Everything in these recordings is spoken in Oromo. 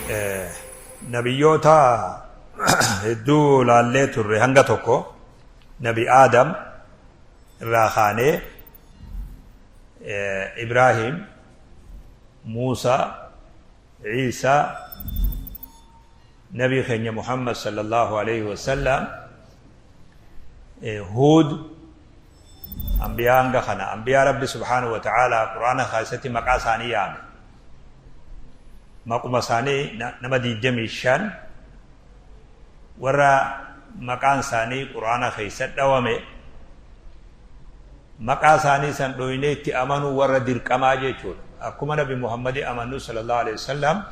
Nabiyyoota hedduu laallee turre hanga tokko Nabi Aadam irraa kaanee Ibraahim, Muusaa, Iisaa, Nabii keenya Muhammad sallallahu alaihi wasallam, Huud, ambiyaa hanga kana ambiyaa Rabbi subhaanahu wa ta'ala Qur'aana keessatti maqaa isaanii yaame. Maquma isaanii nama 25 warra maqaan isaanii Qur'aana keessa dhawame, maqaa isaanii san dhoynee itti amanuu warra dirqamaa jechuudha. Akkuma Nabi Muhammadi amannu sallallahu alaihi wasallam,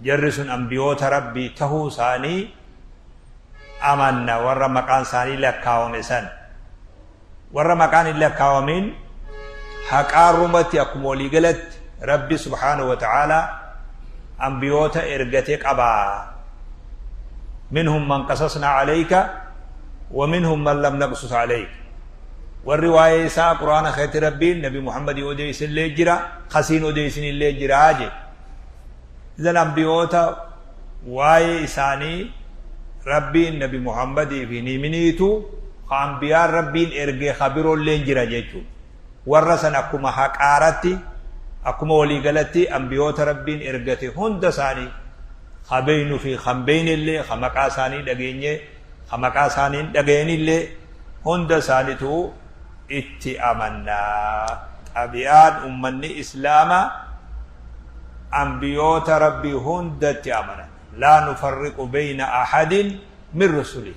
jarri sun ambiyoota Rabbii tahuu isaanii amanna. Warra maqaan isaanii lakkaawame san, warra maqaan hin lakkaawamin haqaarrumatti akkuma waliigalatti Rabbi subhaanahu wa ta'aalaa ambiyoota ergate qabaa. Minhum man qasasnaa alayka wa minhum man lam naqsus alayka. Warri waa'ee isaa Qur'aana keessatti Rabbiin Nabi Muhammadii odeessinillee jira, kasiin odeessinillee jira jedhe. Idan ambiyoota waa'ee isaanii Rabbiin Nabi Muhammadiif hin himiniitu, ka ambiyaan Rabbiin erge ka biroolleen jira jechuudha. Warra san akkuma haqaaratti, akkuma waliigalatti ambiyoota Rabbiin ergate hunda isaanii ka beeynu fi kan beeynellee, ka maqaa isaanii dhageenye, ka maqaa isaanii hin dhaga'inillee, hunda isaaniitu itti amannaa. Xabi'aan ummanni Islaamaa ambiyoota Rabbii hundatti amanan. Laa nufarriqu beyna ahadin min rusulihi.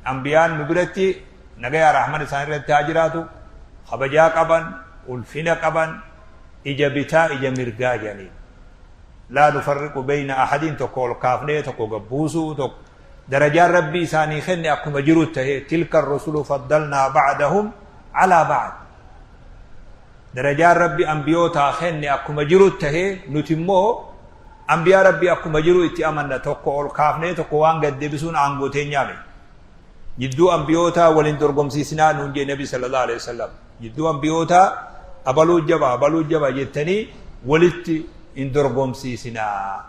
Ambiyaan nu biratti nagayaa rahman isaan irratti haa jiraatu, kabajaa qaban, ulfina qaban, ija bitaa ija mirgaa jedhaniin. Laa nufarriqu beyna ahadin, tokko ol kaafnee tokko gad buusuu, tokko darajaan Rabbii isaanii kenne akkuma jiru tahee, tilka rusulu faddalnaa ba'dahum alaa ba'd. Darajaan Rabbi ambiyootaa kenne akkuma jiru tahee, nuti immoo ambiyaa Rabbii akkuma jiru itti amanna. Tokko ol kaafnee tokko waan gad deebisuun aangoo teenyaa miti. Jidduu ambiyootaa waliin dorgomsiisinaa nuun jee Nabi sallallahu alaihi wasallam. Jidduu ambiyootaa abaluu jaba abaluu jaba jettanii walitti hin dorgomsiisinaa.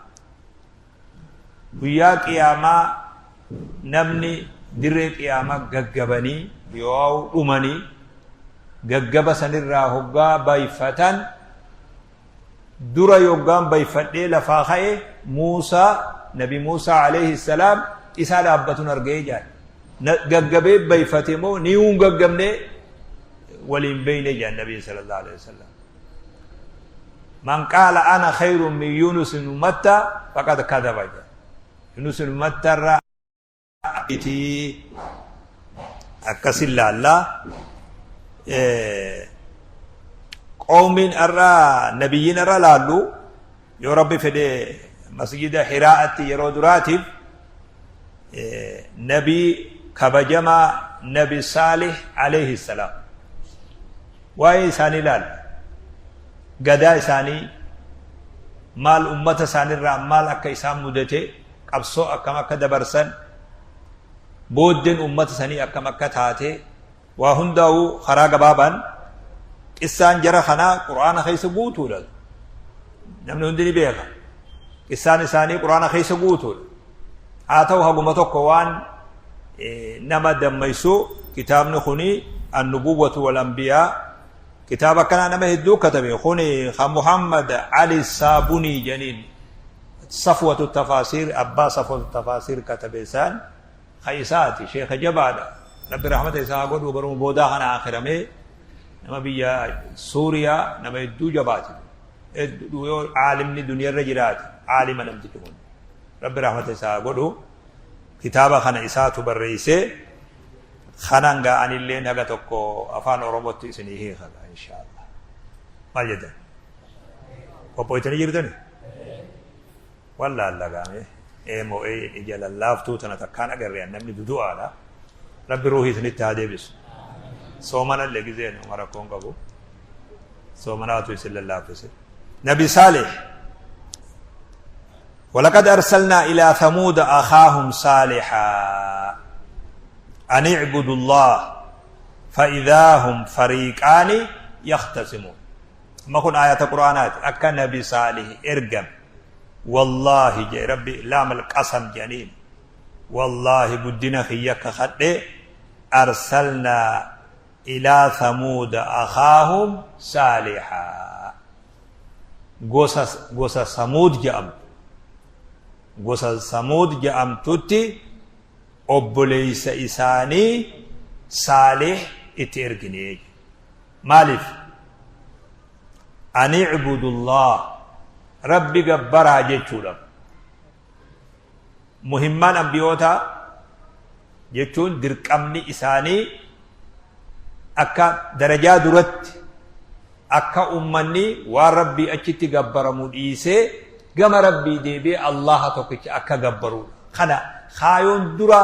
Guyyaa qiyaamaa namni dirree qiyaamaa gaggabanii yoo dhumanii gaggaba sanirraa hoggaa bayfatan, dura yoggaan bayfadhee lafaa ka'e Muusaa, Nabi Muusaa alayhi salaam isaa dhaabbatun argee jaan. Gaggabee bayfate moo niyuun gaggabnee waliin beeyne jaan Nabi sallallahu alayhi wasallam. Man qaala ana khayrun min Yunus ibn Matta faqad kadhaba jedha. Yunus ibn Matta irraa iti akkasin laallaa. Qoomiin irraa nabiyyiin irra laallu, yoo Rabbi fedhe masjida Hiraa'atti yeroo duraatiif nabii kabajamaa Nabi Saalih alayhi salaam waa'ee isaanii ilaalla. Gadaa isaanii maal, ummata isaaniirraa maal akka isaan mudate, qabsoo akkam akka dabarsan, booddeen ummata sanii akkam akka taate, waa hundaa'uu karaa gabaabaan qissaan jara kanaa Qur'aana keessa guutuudha. Namni hundi ni beeka. Qissaan isaanii Qur'aana keessa guutuudha. Haa ta'u, haguma tokko waan nama dammaysu kitaabni kuni Annubuwwatu wal Anbiyaa, kitaaba akkanaa nama hedduu katabe kuni kan Muhammad Ali Saabunii jedhaniin, Safwatu Tafaasiir, abbaa Safwatu Tafaasiir katabe isaan ka isaati. Sheeka jabaadha, Rabbi rahmata isaa haa godhu. Baruma boodaa kana akhiramee, nama biyya Suuriyaa, nama hedduu jabaati, hedduu yoo aalimni duniyarra jiraate aalima namtichi kun. Rabbi rahmata isaa haa godhu. Kitaaba kana isaatu barreessee, kanan gaa anilleen haga tokko afaan Oromootti isinii hiika inshaallah. Maal jettan? Qophooytanii jirtani? Wallaalla gaame eemoo ija lallaaftuu tana takkaan agarre namni dudu'aadha. Rabbi ruuhii isinitti haa deebisu. Soomanallee gizeen uma rakkoon qabu. Soomanaatu isin lallaaffise. Nabi Saalih. ولقد أرسلنا إلى ثمود أخاهم صالحا أن اعبدوا الله فإذا هم فريقان يختصمون. Amma kun ayata Qur'aanaati. Akka Nabi Saalih ergame. Wallaahi jee Rabbi, laamal qasam jedhaniin, wallaahi guddina kiyya kakadhe, arsalnaa ilaa thamuuda akhaahum saalixaa, gosa gosa samuud jedhamtu, gosa samuud jedhamtutti obboleeysa isaanii saalix itti ergine. Maaliif? An icbudullaah, Rabbi gabbaraa jechuudha. Muhimmaan ambiyootaa jechuun dirqamni isaanii akka darajaa duratti akka ummanni waan Rabbii achitti gabbaramu dhiisee gama Rabbii deebi'ee Allaha tokkicha akka gabbaruudha. Kana kaayoon dura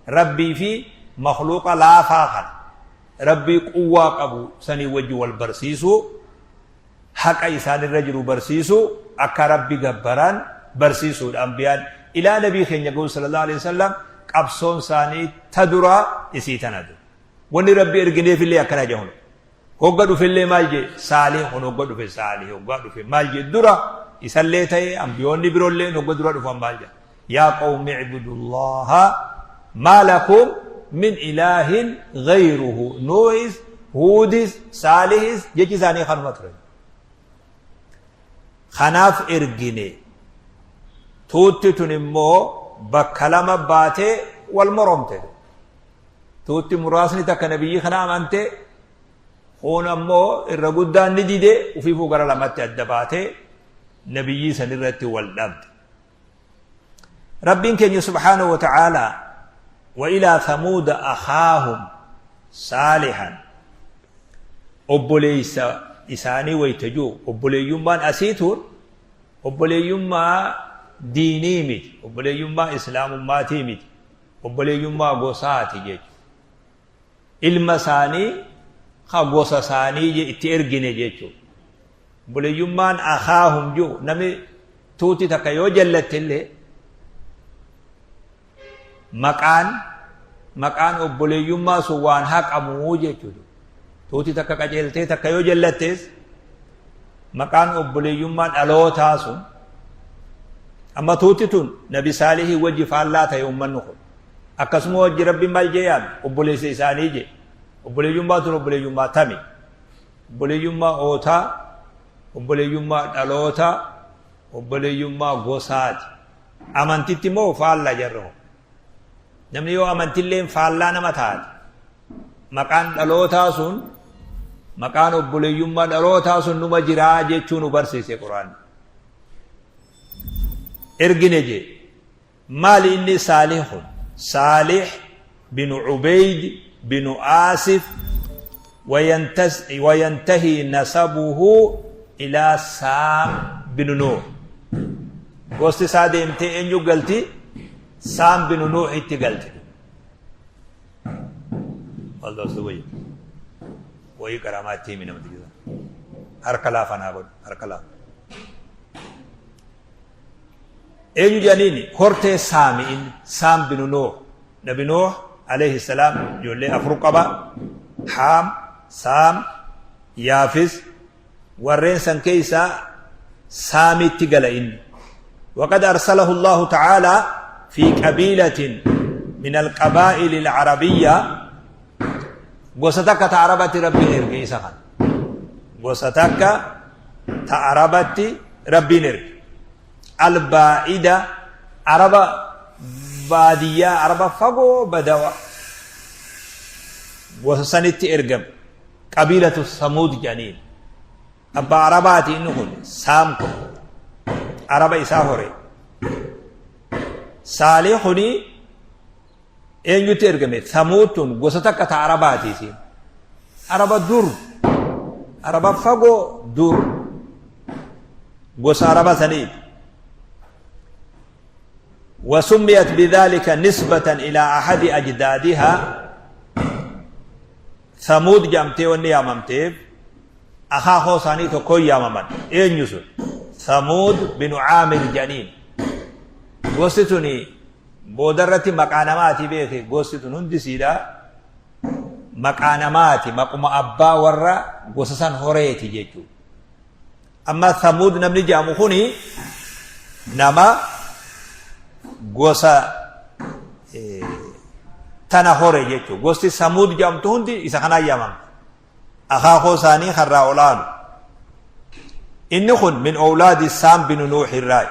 Rabbii fi makhluuqa laafaa kana Rabbii quwwaa qabu sanii wajji wal barsiisuu, haqa isaanirra jiru barsiisuu, akka Rabbi gabbaran barsiisuudha. Ambiyaan ilaa nabii keenya gahu sallallahu alaihi wasallam qabsoon isaanii ta duraa isii tana dura. Wanni Rabbi ergineefillee akkana jedhu. Hogga dhufellee maal jee? Saalih kun hogga dhufe, saalih hogga dhufe maal jee? Dura isallee ta'e ambiyoonni biroollee hogga dura dhufan maal jee? Yaa qawmi i'budullaha maa lakum min ilaahin ghayruhu. Nuuhis, Huudis, Saalihis jechi isaanii kanuma ture. Kanaaf ergine. Tuutti tun immoo bakka lama baatee wal moromte. Tuutti muraasni takka nabiyyi kana amante, kuun ammoo irra guddaan ni dide, ufiifuu gara lamatti adda baatee nabiyyii san irratti wal dhabde. Rabbiin keenya subhaanahu wa ta'aalaa wa ilaa thamuuda akhaahum saalihan, obboleeysa isaanii wayta jiru, obboleeyyummaan asii tun obboleeyyummaa diinii miti, obboleeyyummaa islaamummaatii miti, obboleeyyummaa gosaati jechuudha. Ilma isaanii ka gosa isaanii itti ergine jechuudha. Obboleeyyummaan akhaahum jiru, namni tuuti takka yoo jallatte illee maqaan obboleeyyummaa sun waan haqamuu jechuudha. Tuuti takka qajeeltee takka yoo jallattees maqaan obboleeyyummaa dhalootaa sun, amma tuuti tun nabi Saalihii wajji faallaa ta'e, ummanni kun akkasuma wajji Rabbi maal jee yaame? Obboleessa isaanii jee. Obboleeyyummaa tun obboleeyyummaa tami? Obboleeyyummaa ootaa, obboleeyyummaa dhalootaa, obboleeyyummaa gosaati. Amantitti immoo faallaa jarri kun. Namni yoo amantilleen faallaa nama taate, maqaan dhalootaa sun, maqaan obboleeyyummaa dhalootaa sun numa jiraa jechuu nu barsiise Quraanni. Ergine jee. Maali inni Saalih kun? Saalih binu Ubeyd binu Aasif, wayantahi nasabuhu ilaa Saam binu Nuuh. Gosti isaa deemtee eenyu galti? Saam binu Nuuh itti galti. Wayii qaraamaa itti himi namatti jira. Harka laafa naa godhu, harka laafa. Eenyu jedhaniini? Hortee Saami inni Saam binu Nuuh. Nabi Nuuh alayhi salaam ijoollee afur qaba. Haam, Saam, Yaafis. Warreen san keessaa Saamitti gala inni. وقد أرسله الله تعالى في قبيلة من القبائل العربية، gosa takka ta Arabatti Rabbiin erge isa kana. Gosa takka ta Arabatti Rabbiin erge. Albaa'ida, Araba baadiyyaa, Araba fagoo badawa, gosa sanitti ergame. Qabiilatu Samuud jedhaniin. Abbaa Arabaati inni kun, Saam kun. Araba isaa hore. Saalih kuni eenyutti ergame? Samuud tun gosa takka ta Arabaati isiin. Araba dur, Araba fagoo dur, gosa Araba saniiti. وسميت بذلك نسبة إلى أحد أجدادها. ثمود جامتي وني ياممتيف أخا خوساني تكو ياممن. eenyu sun? ثمود بن عامر جنين. Gosti tuni boodarratti maqaa namaati beeke. Gosti tun hundi siidha maqaa namaati, maquma abbaa warra gosa san horeeti jechuudha. Amma Thamuud namni jedhamu kuni Nama gosa tana hore jechuudha. Gosti Samuud jedhamtu hundi isa kanaan yaamamti. Akaakoo isaanii karraa olaanu. Inni kun min owlaadi Saam binu Nuux irraayi.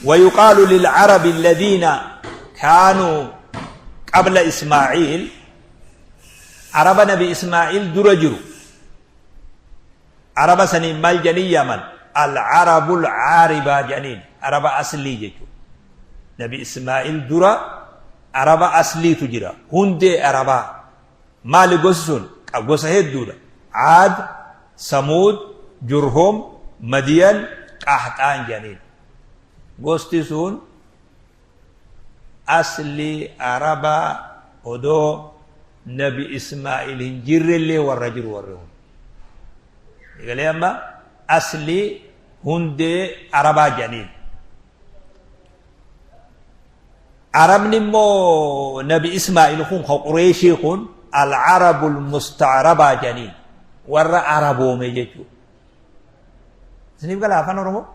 ويقال للعرب الذين كانوا قبل إسماعيل عرب نبي إسماعيل درجروا عرب سنين مال جني يمن العرب العاربة جنين عرب أصلي جيجو نبي إسماعيل درا عرب أصلي تجرا هندي عربا مال قسون قس هدودا عاد سمود جرهم مدين قحطان جنين gosti sun asli araba odoo nabi ismaa'il hin jirrellee warra jiru warri kun egalee amma asli hundee arabaa jedhaniin arabni immoo nabi ismaa'il kun ka qureeshii kun alcarabul mustacrabaa jedhaniin warra araboome jechuudha Isiniif gala afaan Oromoo?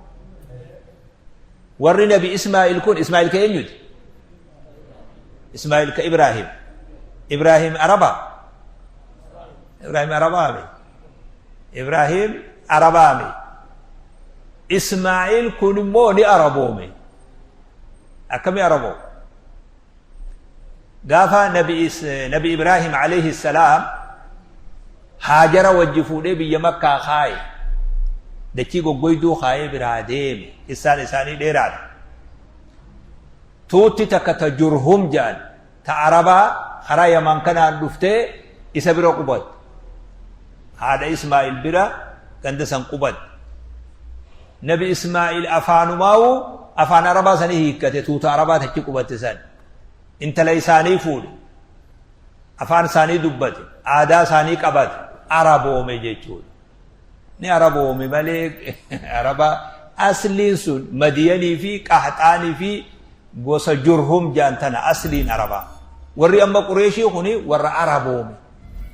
Warri Nabi Ismaa'il kun Ismaa'il ka eenyuti? Ismaa'il ka Ibraahim. Ibraahim Araba. Ibraahim Arabaami. Ibraahim Arabaami. Ismaa'il kun immoo ni Araboome. Akkami Araboo? Gaafa Nabi Ibraahim alayhi salaam Haajara wajji fuudhee biyya Makkaa kaaye. Dachii goggoyduu kaayee biraa deeme. Qissaan isaanii dheeraadha. Tuutti takka ta Jurhum jedhan ta Arabaa karaa Yaman kanaan dhuftee isa bira qubatte. Haadha Ismaa'il bira ganda san qubatte. Nabi Ismaa'il afaanumaa'u afaan Arabaa sanii hiikkate tuuta Arabaa tachi qubatte san. Intala isaanii fuudhe. Afaan isaanii dubbate. Aadaa isaanii qabate. Araboome jechuudha. Ni araboome malee araba asliin sun madiyanii fi qahaxaanii fi gosa jurhum jaan tana asliin arabaa. Warri amma qureeshii kuni warra araboome.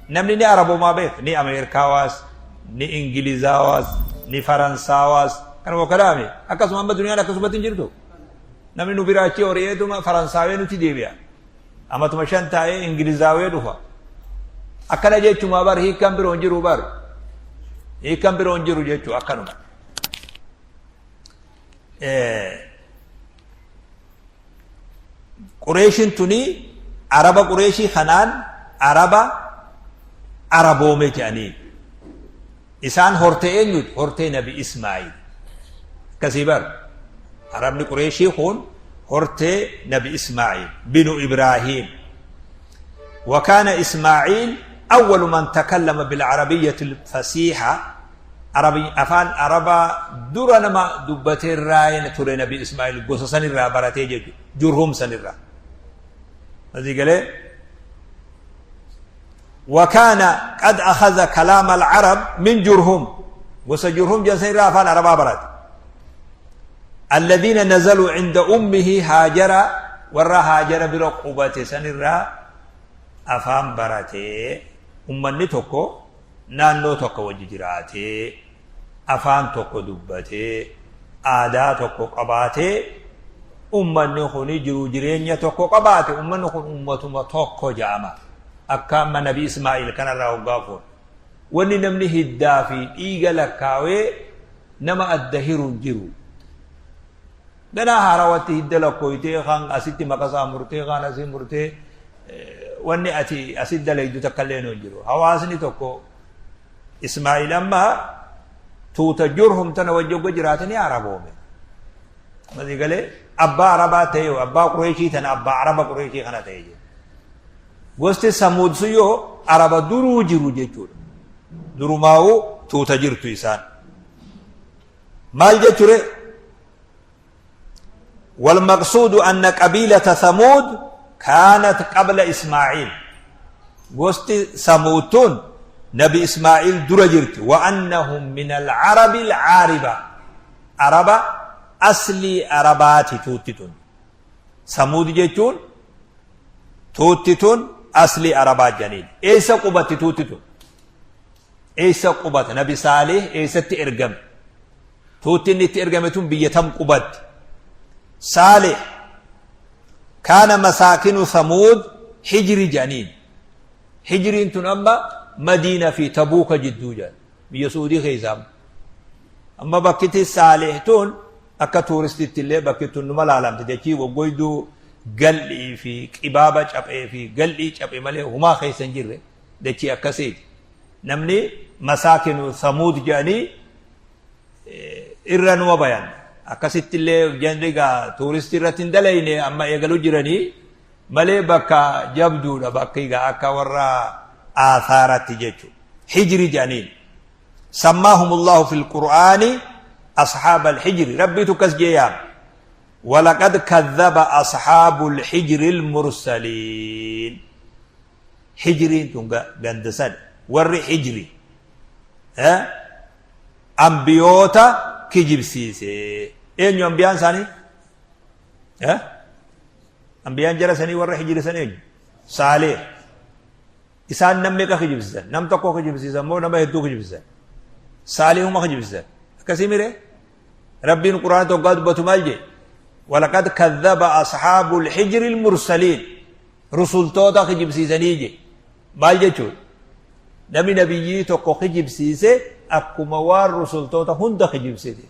Namni ni araboomaa beeka. Ni Ameerikaawaas, ni Ingilizaawaas, ni Faransaawaas. Kanuma kalaame. Akkasuma amma duniyaan akkasumatti hin jirtu. Namni nu biraa achii hori'eetuma Faransaawee nutti deebi'a. Amatuma 5 taa'ee Ingilizaawee dhufa. Akkana jechumaa bar hiikkaan biroo hin jiru bar. Hiikkaan biroo hin jiru jechuu akkanuma. Qureeshiin tuni Araba Qureeshii kanaan Araba Araboome jedhanii. Isaan hortee eenyuti? Hortee Nabi Ismaa'il. Akkasii bar. Arabni Qureeshii kun hortee Nabi Ismaa'il binu Ibraahiim. وكان إسماعيل أول من تكلم بالعربية الفصيحة عربي أفان عربا درا نما دبتي الراين ترى نبي إسماعيل قصة سنرا براتي جرهم سنرا هذه قال وكان قد أخذ كلام العرب من جرهم gosa jurhum jedhan san irraa afaan arabaa barate الذين نزلوا عند أمه هاجر warra haajara bira qubate san irraa afaan barate ummanni tokko naannoo tokko wajji jiraatee afaan tokko dubbatee aadaa tokko qabaatee ummanni kun jiruu jireenya tokko qabaate ummanni kun ummatuma tokko ja'ama akka amma nabi Ismaa'il kanarraa hoggaa fuun wanni namni hiddaa fi dhiiga lakkaawee nama adda hiru hin jiru. Ganaa haarawatti hidda lakkooytee kan asitti maqasaa murtee kan asii murtee wanni ati asitti dalaydu takka illee hin jiru. Hawaasni tokko Ismaa'il amma tuuta jurhum tana wajji hogga jiraate ni araboome. Masii galee abbaa arabaa ta'e abbaa qureeshii tana abbaa araba qureeshii kana ta'e jechuudha. Gosti Samuud sun yoo araba duruu jiru jechuudha. Durumaa'uu tuuta jirtu isaan. Maal jechure? والمقصود أن قبيلة ثمود كانت قبل إسماعيل قست ثمودتون نبي إسماعيل درجرت وأنهم من العرب العاربة عرب أصلي عربات توتتون ثمود جتون Tuutti tun aslii Arabaa jedhaniin. Eessa qubatti tuutti tun? Eessa qubata? Nabi Saalih eessatti ergame? Tuutti inni itti ergame tun biyya tam qubatti? Saalih kaana masaakinu Samuud Hijri jedhaniin. Hijriin tun amma Madiina fi Tabuuka jidduu jedhan. Biyya Suudii keessa amma. Amma bakkiti Saalih tun akka tuuristitti illee bakki tun numa laalamti. Dachii goggoyduu gal'ii fi qibaaba caphee fi gal'ii caphe malee humaa keessa hin jirre dachii akkasiiti. Namni masaakinu Samuud jedhanii irra numa bayan. Akkasitti illee jarri gaa tuuristii irratti hin dalayne amma eegalu jiranii malee bakka jabduudha bakki gaa akka warra aasaaratti jechuudha. Hijri jedhaniin. Sammaahumullahu fil Qur'aani ashaaba al-hijri. Rabbiitu akkas jee yaama. Walaqad kadhaba ashaabul hijri al-mursaliin. Hijriin tun ganda san warri hijri ambiyoota kijibsiise. Eenyu ambiyaan isaanii? Ambiyaan jara sanii warra hijri san eenyu? Saalih. Isaan nam meeqa kijibsiisan? Nam tokko kijibsiisan moo nama hedduu kijibsiisan? Saalihuma kijibsiisan. Akkasii miree? Rabbiin Qur'aana tokko dubbatu maal jee? Walaqad kadhaba ashaabul hijri mursaliin. Rusultoota kijibsiisanii je. Maal jechuudha? Namni nabiyyii tokko kijibsiise akkuma waan rusultoota hunda kijibsite.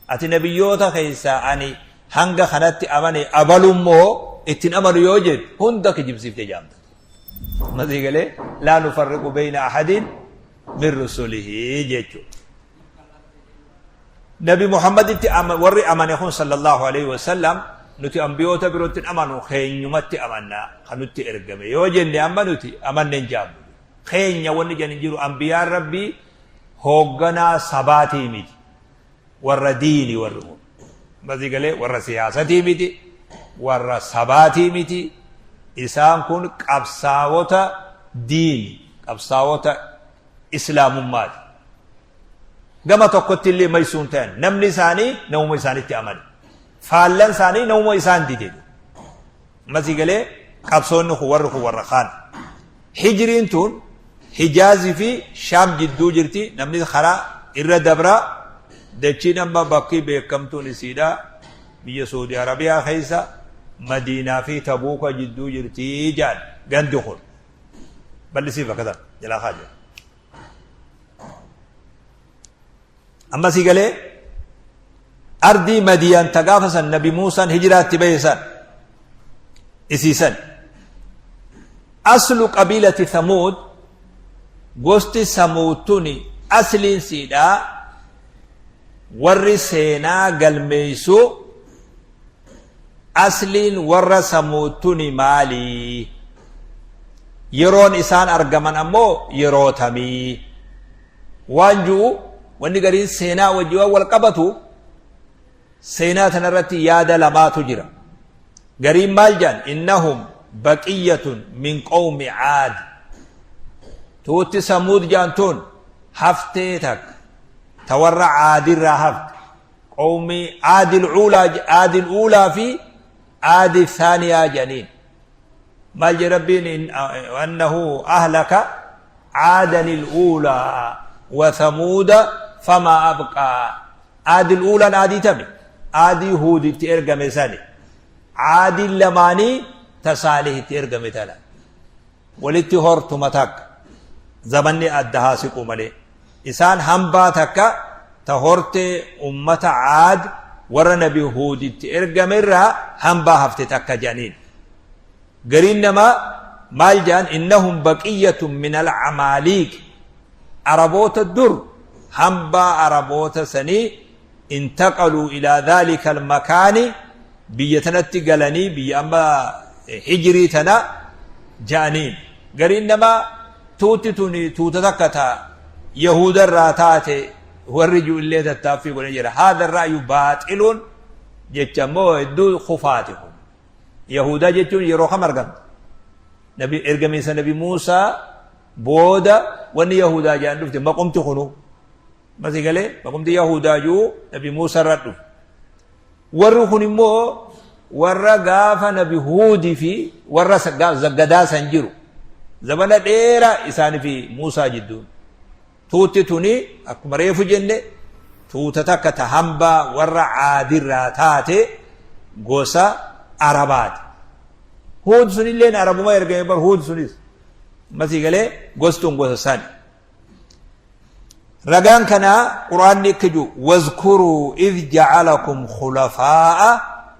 Ati nabiyyoota keessaa ani hanga kanatti amane abalu immoo ittiin amanu yoo jettu hunda kijibsiifte jaamta. Masii galee laa nufarriqu beeyna ahadin min rusulihi jechuudha. Nabi Muhammaditti warri amane kun sallallahu alaihi wasallam nuti ambiyoota birootti hin amanu keenyumatti amanna kan nutti ergame yoo jenne amma nuti amanne hin jaamnu. Keenya wanni jedhan hin jiru ambiyaan rabbii hoogganaa sabaatii miti warra diini warri kun. Masii galee warra siyaasatii miti warra sabaatii miti isaan kun qabsaawota diini qabsaawota islaamummaati. Gama tokkotti illee maysuu hin ta'an. Namni isaanii namuma isaanitti amane. Faallan isaanii namuma isaan dide. Masii galee qabsoonni kun warri kun warra kaan. Hijriin tun Hijaazii fi Shaam jidduu jirti. Namni karaa irra dabra. Dachiin amma bakki beekamtuun isiidha. Biyya Saudi Arabiyaa keessa Madiinaa fi Tabuuka jidduu jirti jedhan gandi kun. Bal'isiif bakka tana jalaa kaa jira. Amma si galee ardii Madiyaan ta gaafa san Nabi Muusaan hijiraatti bahe san isiisan. Aslu qabiilati Thamuud gosti Samuud tuni asliin siidhaa warri seenaa galmeeysu Asliin warra Samuud tuni maali? Yeroon isaan argaman ammoo yeroo tamii? Waan ju'u wanni gariin seenaa wajji waan wal qabatu seenaa tanarratti yaada lamaatu jira. Gariin maal jedhan innahum baqiyyatun min qawmi caad. Tuutti Samuud jedhan tun haftee takka ta warra caadirraa hafte. Qawmi aadil uulaa aadil uulaa fi aadi thaaniyaa jedhaniin. Maal jedhe Rabbiin annahu ahlaka aadanil uulaa wa thamuuda famaa abqaa. Aadil uulaan aadii tami? Aadii Huud itti ergame sani. Aadiin lamaanii ta Saalih itti ergame tana. Walitti hortuma takka. Zamanni adda haa siqu malee. Isaan hambaa takka ta hortee ummata Aad warra nabi Huuditti ergame irraa hambaa hafte takka jedhaniin. Gariin namaa maal jedhan innahum baqiyyatun min al-amaaliiq Araboota dur hambaa Araboota sanii intaqaluu ilaa dhaalika al-makaani biyya tanatti galanii biyya amma hijirii tana ja'aniin. Gariin namaa tuutti tuni tuuta takka ta yahuuda irraa taate warri jiru illee tattaaffii godhee jira. Haadha ra'yu baaxiluun jecha immoo hedduu kufaati kun. Yahuudaa jechuun yeroo kam argamte? Nabi ergamiinsa Nabi Muusaa booda wanni Yahuudaa jedhan dhufte maqumti kunu. Masii galee maqumti Yahuudaa jiru Nabi Muusaa irra dhufe. Warri kun immoo warra gaafa Nabi Huudi fi warra gadaa san jiru. Zamana dheeraa isaanii fi Muusaa jidduun. Tuutti tuni akkuma reefu jenne Tuuta takka ta hambaa warra caadirraa taate, gosa Arabaati. Huud sunilleen Arabuma ergame bar. Huud sunis masii galee gostuun gosa sani. Ragaan kanaa Qur'aanni akka jiru: wazkuruu idh ja'alakum khulafaa'a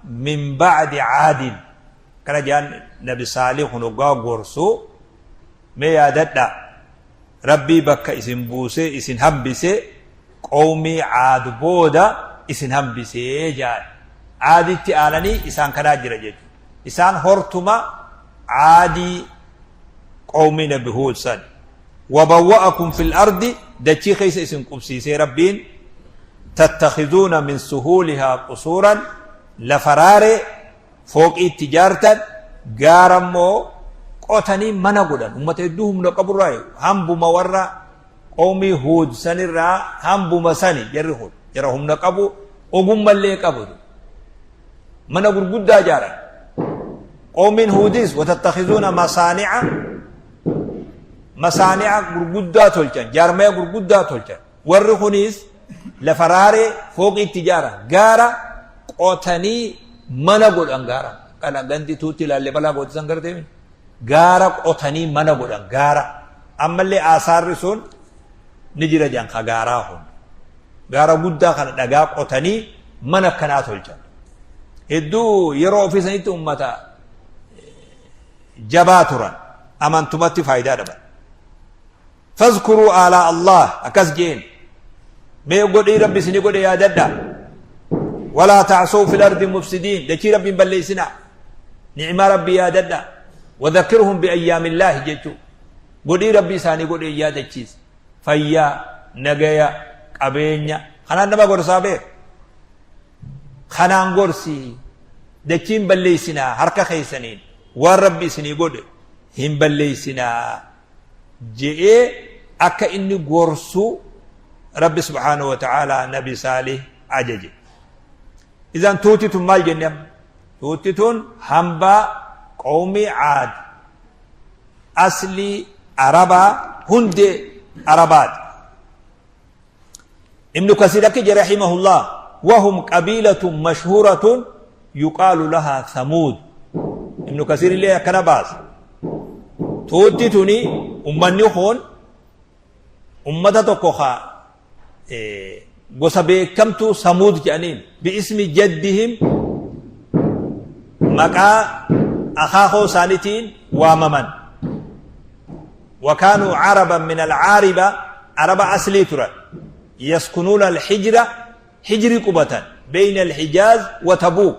min ba'di caadin. Kana jaan Nabi Saalih kun hoggaa gorsu, mee yaadadha Rabbii bakka isin buusee isin hambise, qawmii Caad booda isin hambisee jaan. Caaditti aananii isaan kanaa jira jechuudha. Isaan hortuma Caadii, qawmii Nabi Huud san. Wabawwa'akum fil ardi, dachii keessa isin qubsiisee Rabbiin. Tattakhizuuna min suhuulihaa qusuuran, lafa raaree fooqii itti ijaartan, gaara immoo qotanii mana godhan. Ummata hedduu humna qaburraa, hambuma warra qawmii Huud sanirraa hambuma sani. Jarri kun jara humna qabu, ogummallee qabu, mana gurguddaa ijaaran. Qawmiin Huudis watattakhizuuna masaani'a, masaani'a gurguddaa tolchan, jaarmaya gurguddaa tolchan. Warri kunis lafa raaree fooqii itti ijaaran, gaara qotanii mana godhan. Gaara kana gandi tuutti ilaalle balaa gootisan gartee gaara qotanii mana godhan. Gaara ammallee aasaarri sun ni jira jan ka gaaraa kun gaara guddaa kana dhagaa qotanii mana akkanaa tolchan. Hedduu yeroo ofii sanitti ummata jabaa turan, amantumatti faayidaa dhaban. Fazkuruu aalaa Allah, akkas jeen, mee godhii Rabbi isini godhe yaadadha. Walaa ta'suu fil ardi mufsidiin, dachii Rabbi hin balleessinaa, ni'maa Rabbi yaadadha. Wadhakkirhum bi ayyaamillaahi jechuu, godhii Rabbi isaanii godhe yaadachiisa. Fayyaa, nagaya, qabeenya kanaan nama gorsaa beek. Kanaan gorsi, dachiin balleessinaa, harka keessaniin waan Rabbi isinii godhe hin balleessinaa je'ee akka inni gorsu Rabbi subhaanahu wa ta'aalaa Nabi Saalih ajaje. Idan tuuti tun maal jenne amma? Tuuti tun hambaa qawmii Caad, aslii Arabaa, hundee Arabaati. Ibnu Kasiir akka jedhe rahimahullah: wahum qabiilatun mashhuuratun yuqaalu lahaa Thamuud. Ibnu Kasiir illee akkana baasa. Tuutti tuni, ummanni kun ummata tokko ka gosa beekamtuu Samuud jedhaniin, bi'ismi jaddihim, maqaa akaakoo isaaniitiin waamaman. Wakaanuu caraban min alcaariba, araba aslii turan. Yaskunuuna alhijra, hijri qubatan, bayna alhijaaz wa Tabuuk.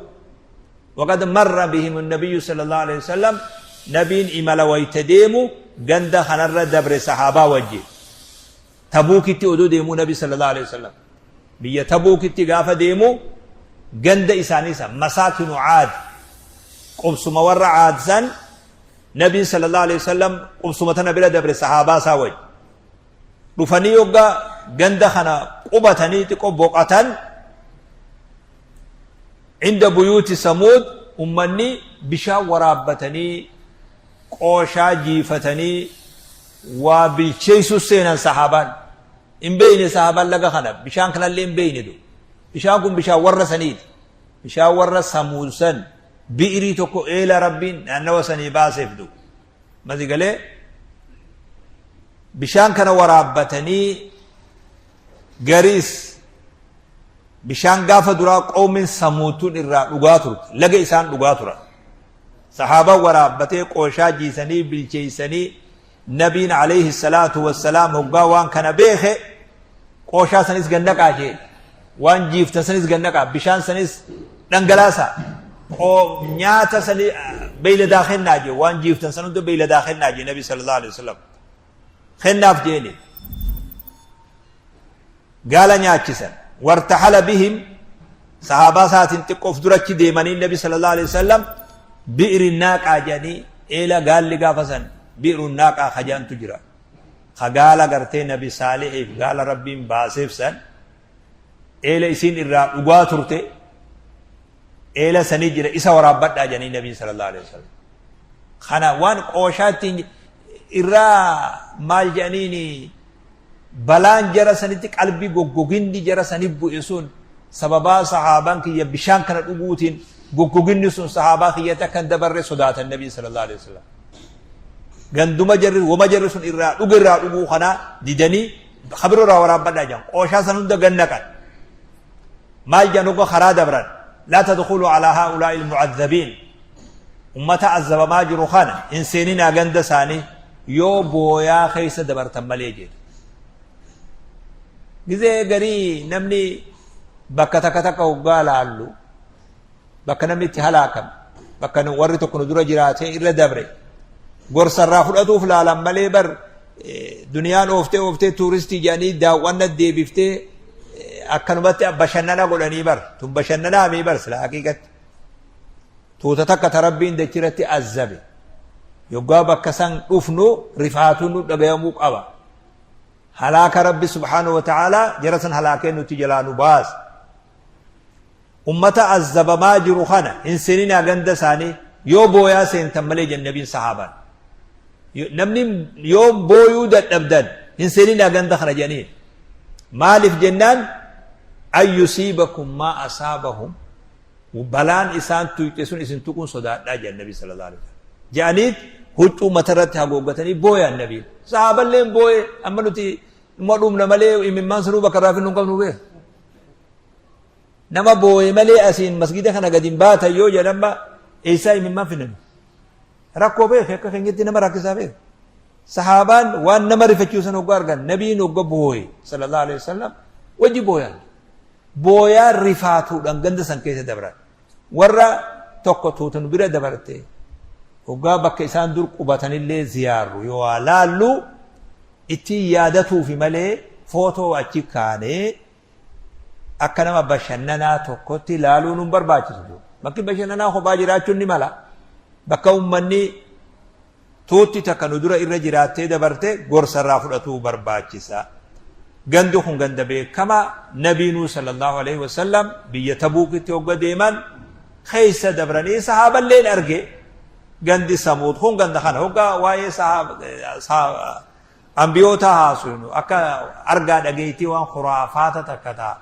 Waqad marra bihim annabiyyu sallallahu alaihi wasallam, nabiin imala wayta deemu ganda kanarra dabre sahaabaa wajjin. Tabuukitti odoo deemuu, nabi sallallahu alaihi wasallam biyya Tabuukitti gaafa deemu ganda isaanii san, masaakinu Caad, qubsuma warra Caad san, nabiin sallallahu alaihi wasallam qubsuma tana bira dabre sahaabaa isaa wajji. Dhufanii yogga ganda kana qubatanii xiqqoo boqatan, inda buyuuti Samuud, ummanni bishaan waraabbatanii, qooshaa jiifatanii, waa bilcheessuu seenan. Sahaabaan hin beeyne, sahaabaan laga kana, bishaan kanallee hin beeyne. Du bishaan kun bishaan warra saniiti, bishaan warra Samuud san, bi'irii tokko eela Rabbiin naannawa sanii baaseef. Du masi galee bishaan kana waraabbatanii gariis bishaan gaafa duraa qoomin Samuutuun irraa dhugaa turte, laga isaan dhugaa turan. Sahaabaan waraabbatee, qooshaa jiisanii, bilcheeysanii. Nabiin alayhi salaatu wassalaam hoggaa waan kana beeke, qooshaa sanis gannaqaa jee, waan jiiftan sanis gannaqaa, bishaan sanis dhangalaasa, nyaata sani beeyladaa kennaa jee, waan jiiftan san hunda beeyladaa kennaa jee. Nabi sallallahu alaihi wasallam kennaaf jeeni gaala nyaachisan. Wartahala bihim, sahaabaa isaatiin xiqqoof durachi deemanii, Nabi sallallahu alaihi wasallam bi'ri naaqaa jedhanii, eela gaalli gaafa san bi'ru naaqaa kajaantu jira, ka gaala gartee Nabi Saalihiif gaala Rabbiin baaseef san, eela isiin irraa dhugaa turte, eela sanii jira, isa waraabbadhaa jedhanii. Nabiin sallallahu alaihi wasallam kana waan qooshaatti irraa maal jedhaniini? Balaan jara sanitti qalbii goggoginni jara sani bu'e sun sababaa sahaabaan kiyya bishaan kana dhuguutiin goggoginni sun sahaabaa kiyyatti akka hin dabarre sodaatan nabiin sallallahu alaihi wasallam. Ganduma jarri wama jarri sun irraa dhuge irraa dhuguu kana didanii kabiroo irraa waraabbadhaa jedhan qooshaa san hunda gannaqan. Maal jedhan hogga karaa dabran laa tadkhuluu alaa haa'ulaa'i almu'adhabiin ummata azabamaa jiru kana hin seeninaa ganda isaanii yoo booyaa keessa dabartan malee jedhe. Gizee garii namni bakka takka takka hoggaa laallu bakka namni itti halaakame bakka warri tokko nu dura jiraatee irra dabre gorsa irraa fudhatuuf laalan malee bar duniyaan ooftee ooftee tuuristii jedhanii daawwanna deebiftee akkanumatti bashannana godhanii bar tun bashannanaa mii bar sila haqiiqatti tuuta takka ta rabbiin dachirratti azzabe yoggaa bakka san dhufnu rifaatuun nu dhagayamuu qaba halaaka rabbi subhaanahu wa ta'aalaa jara san halaakee nuti jalaa nu baasa Ummata azzabamaa jiru kana hin seeninaa ganda isaanii yoo booyaa seentan malee jedhan nabiin sahaabaan. Namni yoo booyuu dadhabdan hin seeninaa ganda kana jedhaniin. Maaliif jennaan an yusiibakum maa asaabahum balaan isaan tuyxe sun isin tuquun sodaadhaa jedhan nabii sallallahu alaihi wasallam. Jedhaniit huccuu matarratti hagooggatanii booyan nabiin. Sahaaballeen booye amma nuti numa dhumna malee imimmaan sanuu bakka irraa finnu hin qabnu beeku. Nama booye malee asiin masgida kana gadi hin baatan yoo jedhan ma eessaa imimmaan finan. Rakkoo beeke akka keenyatti nama rakkisaa beeke. Sahaabaan waan nama rifachiisan hoggaa argan nabiin hogga booye sallallahu alaihi wasallam wajji booyan. Booyaa rifaatuudhaan ganda san keessa dabran. Warra tokko tuutun bira dabarte hoggaa bakka isaan dur qubatanillee ziyaarru yoo waa laallu ittiin yaadatuufi malee footoo achi kaanee akka nama bashannanaa tokkotti ilaaluun nun barbaachisu. Bakki bashannanaa kophaa jiraachuun ni mala. Bakka uummanni tuutti takka nu dura irra jiraattee dabarte gorsa irraa fudhatuu barbaachisa. Gandi kun ganda beekamaa Nabiinuu sallallahu alaihi wasallam biyya Tabuukitti hogga deeman keessa dabranii sahaaballeen arge. Gandi Samuud kun ganda kana hogga waa'ee sahaaba Anbiyootaa haasuynu akka argaa dhageeytii waan khuraafaata takka taa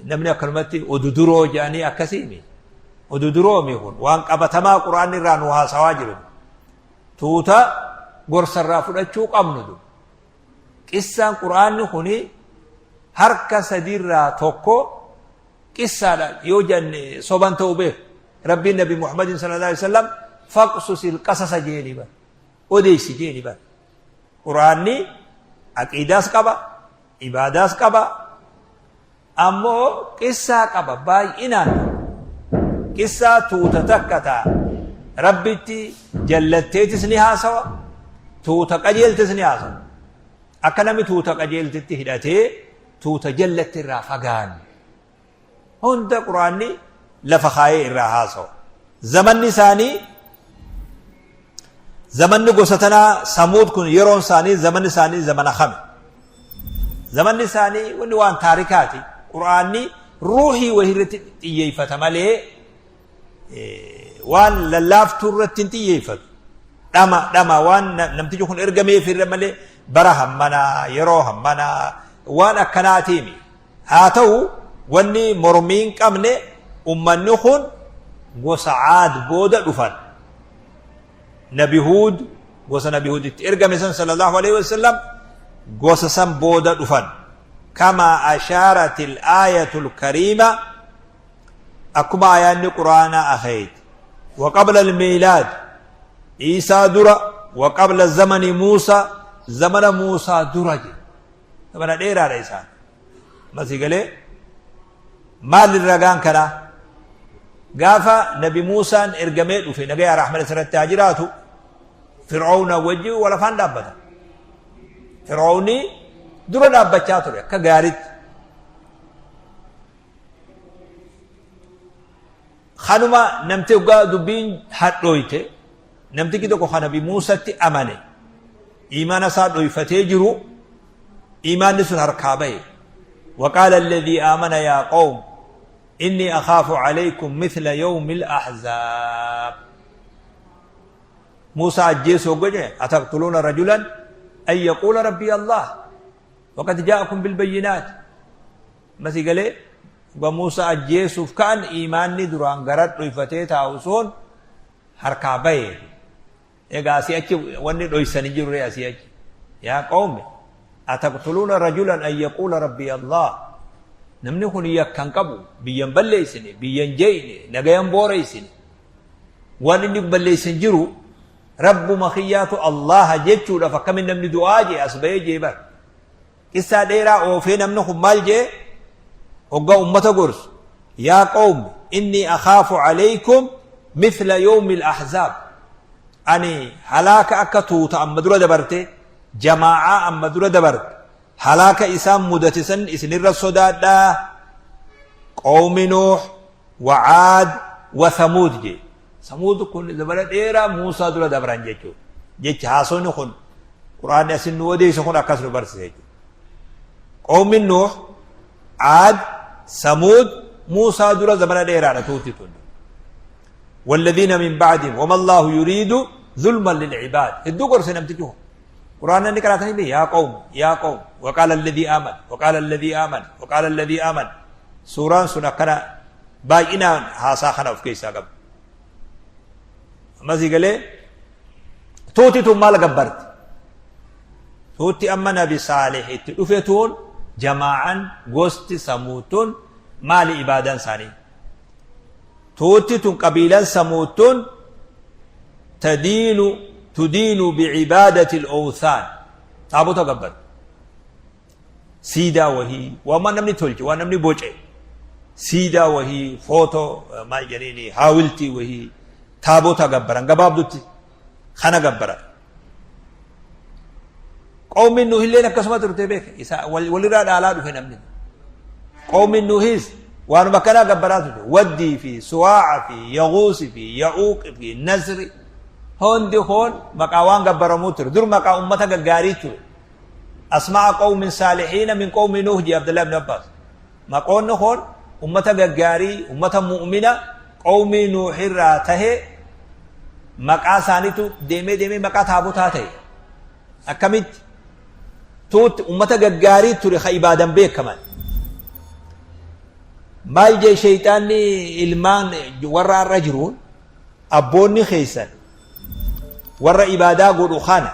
namni akkanumatti oduduroo jedhanii akkasiimi. Oduduroomi kun waan qabatamaa quraanni irraa nu haasawaa jiru. Tuuta gorsa irraa fudhachuu qabnu du. Qissaan quraanni kuni harka sadiirraa tokko qissaadha yoo jenne soban ta'u beeku. Rabbiin Nabi Muhammadin sallallahu alaihi wasallam faqsusil qasasa jeeni bar. Odeessi jeeni bar. Qur'aanni aqiidaas qaba, ibaadaas qaba, ammoo qissaa qaba baay'inaan. Qissaa tuuta takka taa Rabbitti jallatteetis ni haasawa, tuuta qajeeltis ni haasawa. Akka namni tuuta qajeeltitti hidhatee tuuta jallatti irraa fagaanne. Hunda Qur'aanni lafa kaayee irraa haasawa. Zamanni isaanii zamanni gosa tanaa Samuud kun yeroon isaanii zamanni isaanii zamana kami? Zamanni isaanii wanni waan taarikaati. Qur'aanni ruuhii wahii irratti xiyyeeffata malee waan lallaaftuu irratti hin xiyyeeffatu. Dhama dhama waan namtichi kun ergameef irra malee bara hammanaa yeroo hammanaa waan akkanaatiimi. Haa ta'u wanni mormii hin qabne ummanni kun gosa Aad booda dhufan. Nabi Huud gosa Nabi Huud itti ergame san sallallahu alaihi wasallam gosa san booda dhufan. Kama ashaaratil aayatul kariima akkuma aayaanni quraanaa akeeyte. Wa qabla al-miilaad Iisaa dura wa qabla zamani Muusaa zamana Muusaa dura jedhe. Zamana dheeraadha isaan. Masii galee maali ragaan kanaa? Gaafa Nabi Muusaan ergamee dhufe nagaya rahmana isarratti haa jiraatu Fir'aawna wajji wal afaan dhaabbata. Fir'aawni dura dhaabbachaa ture akka gaariitti. Kanuma namti hoggaa dubbiin hadhooyte namtichi tokko kan Nabi Muusatti amane iimaana isaa dhoyfatee jiru iimaanni sun harkaa bahe. وقال الذي آمن يا قوم إني أخاف عليكم مثل يوم الأحزاب موسى أجيس وقجه أتقتلون رجلا أن يقول ربي الله. Waqad jaa'akum bilbayyinaat. Masii galee dhuga Muusaa ajjeesuuf ka'an iimaanni duraan gara dhoyfatee taa'u sun harkaa bahe. Egaa asii achi wanni dhoysan hin jiru asii achi. Yaa qawmi ataqtuluuna rajulan an yaquula rabbii Allah. Namni kun yakka hin qabu, biyya hin balleessine, biyya hin jeeyne, nagaya hin booreessine. Waan inni balleesse hin jiru, Rabbuma kiyyaatu Allaha jechuudhaaf akkamiin namni du'aa jee as bahee jee bar. Qissaa dheeraa oofee namni kun maal jee hoggaa ummata gorsu. Yaa qawmi inni akhaafu alaykum mithla yawmi al-ahzaab. Ani halaaka akka tuuta amma dura dabarte, jamaa'aa amma dura dabarte, halaaka isaan mudate san isinirra sodaadhaa. Qawmi Nuuh wa Caad wa Thamuud jee. Samuud kun zamana dheeraa Muusaa dura dabran jechuudha. Jecha haasofni kun Qur'aanni asin nu odeessu kun akkas nu barsiisa jechuudha. Qawmi Nuuh, Caad, Samuud Muusaa dura zamana dheeraadha tuuti tun. والذين من بعدهم وما الله يريد ظلما للعباد هدو قرص نمتجه قرآن اللي قرأتني به يا قوم يا قوم وقال الذي آمن وقال الذي آمن وقال الذي آمن Suuraan sun akkana baay'inaan haasaa kana of keessaa qaba. Amma sii galee tuuti tun maal gabbarti? Tuutti amma Nabi Saalih itti dhufe tun jamaa'an gosti Samuud tun maali ibaadaan isaanii? Tuutti tun qabiilaan Samuud tun tadiinu tudiinu bi'ibaadati al-awthaan taabota gabbarti. Siidaa wahii waan namni tolche waan namni boce siidaa wahii footoo maal jedhaniini haawiltii wahii taabota gabbaran gabaabdutti kana gabbaran. Qawmiin Nuuhilleen akkasuma turte beeka isa walirraa dhaalaa dhufe namni. Qawmiin Nuuhis waanuma akkanaa gabbaraa turte waddii fi suwaaca fi yaguusi fi ya'uuqi fi nasri hundi kun maqaa waan gabbaramuu ture dur maqaa ummata gaggaarii ture. Asma'a qawmin saalihiina min qawmi Nuuh jee Abdullah ibn Abbas. Maqoonni kun ummata gaggaarii, ummata mu'mina qawmii Nuuh irraa tahe maqaa isaaniitu deemee deemee maqaa taabotaa ta'e. Akkamitti? Tuutti ummata gaggaarii ture ka ibaadan beekaman. Maal jee sheeyxaanni ilmaan warra har'a jiruun abboonni keessan warra ibaadaa godhu kana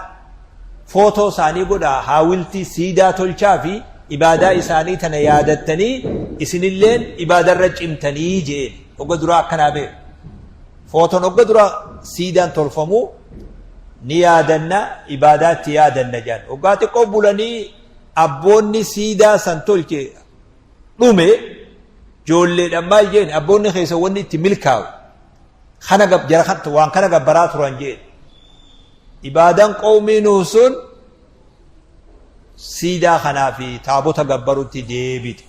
footoo isaanii godhaa haawiltii siidaa tolchaa fi ibaadaa isaanii tana yaadattanii isinilleen ibaadarra cimtanii jeen hogga duraa akkanaa beeku. Footoon hogga dura siidaan tolfamuu ni yaadanna ibaadaatti yaadanna jedhan. Hoggaa xiqqoo bulanii abboonni siidaa san tolche dhume joolleedhaan maal jeen abboonni keessa wanni itti milkaa'u kana jara kan waan kana gabbaraa turan jeen ibaadaan qawmii Nuuh sun siidaa kanaa fi taabota gabbarutti deebite.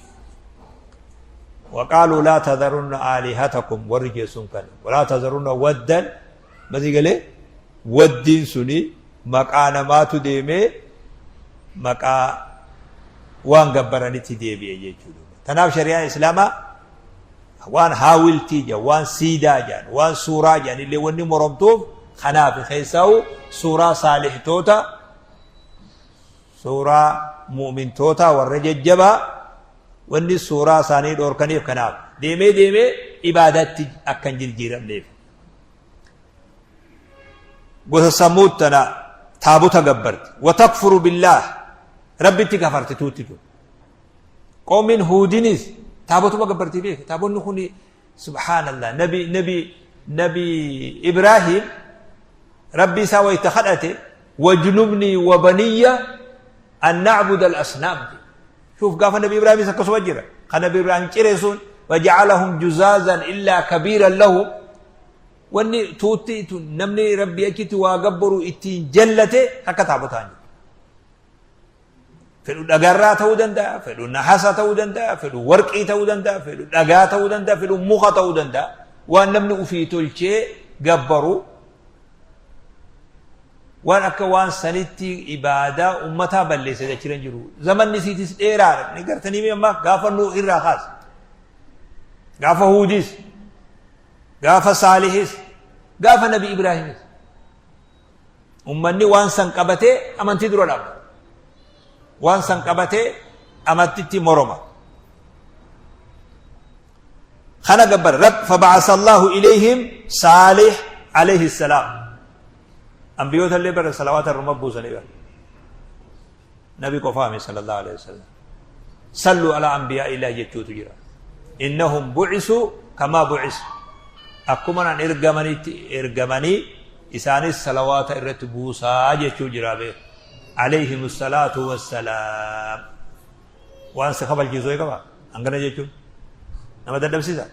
Waqaaluu laa tadharunna aalihatakum warri jeessuun kana walaa tadharunna waddan masii galee waddiin suni maqaa namaatu deemee maqaa waan gabbaranitti deebi'e jechuudha. Tanaaf shari'aan islaamaa waan haawiltii jedhan waan siidaa jedhan waan suuraa jedhan illee wanni moromtuuf kanaaf keessaa'u suuraa saalihtoota suuraa mu'mintoota warra jajjabaa wanni suuraa isaanii dhoorkaniif kanaaf deemee deemee ibaadatti akka hin jijjiiramneef. Gosa samuud tana taabota gabbarti watakfuru billaah rabbitti kafarti tuutti tun. Qoomiin Huudinis taabotuma gabbartii beeke. Taabonni kun subhaanallah nabi nabi nabi Ibraahim rabbi isaa wayita kadhate wajnubnii wa baniyya an na'buda al-asnaam. Shuuf gaafa nabi Ibraahimis akkasuma jira. Kan nabi Ibraahim cire sun waja'alahum juzaazan illaa kabiiran lahum wanni tuutti namni rabbi achitti waa gabbaru ittiin jallate akka taabotaan jiru. Fedhu dhagarraa ta'uu danda'a, fedhu nahasa ta'uu danda'a, fedhu warqii ta'uu danda'a, fedhu dhagaa ta'uu danda'a, fedhu muka ta'uu danda'a. Waan namni ufii tolchee gabbaru waan akka waan sanitti ibaadaa ummataa balleesse jechuun jiru. Zamanni isiitis dheeraadha. Ni gartanii amma gaafa Nuuh irraa kaase. Gaafa Huudis, gaafa Saalihis, gaafa Nabi Ibraahimis. Ummanni waan san qabatee amantii dura dhaabbata. Waan san qabatee amantitti moroma. Kana gabbara. Rab faba'asa Allahu ilayhim Saalih alayhi salaam. Ambiyoota illee bara salawaata irruma buusanii bara. Nabi qofaami sallallahu alayhi wasallam. Sallu ala anbiyaa illah jechuutu jira. Innahum bu'isu kamaa bu'isu. Akkuma nan ergamanitti ergamanii isaanis salawaata irratti buusaa jechuu jira beeku. Alayhim salaatu wassalaam. Waan si kafalchiisu wayii qaba? Hangana jechuun nama dadhabsiisa?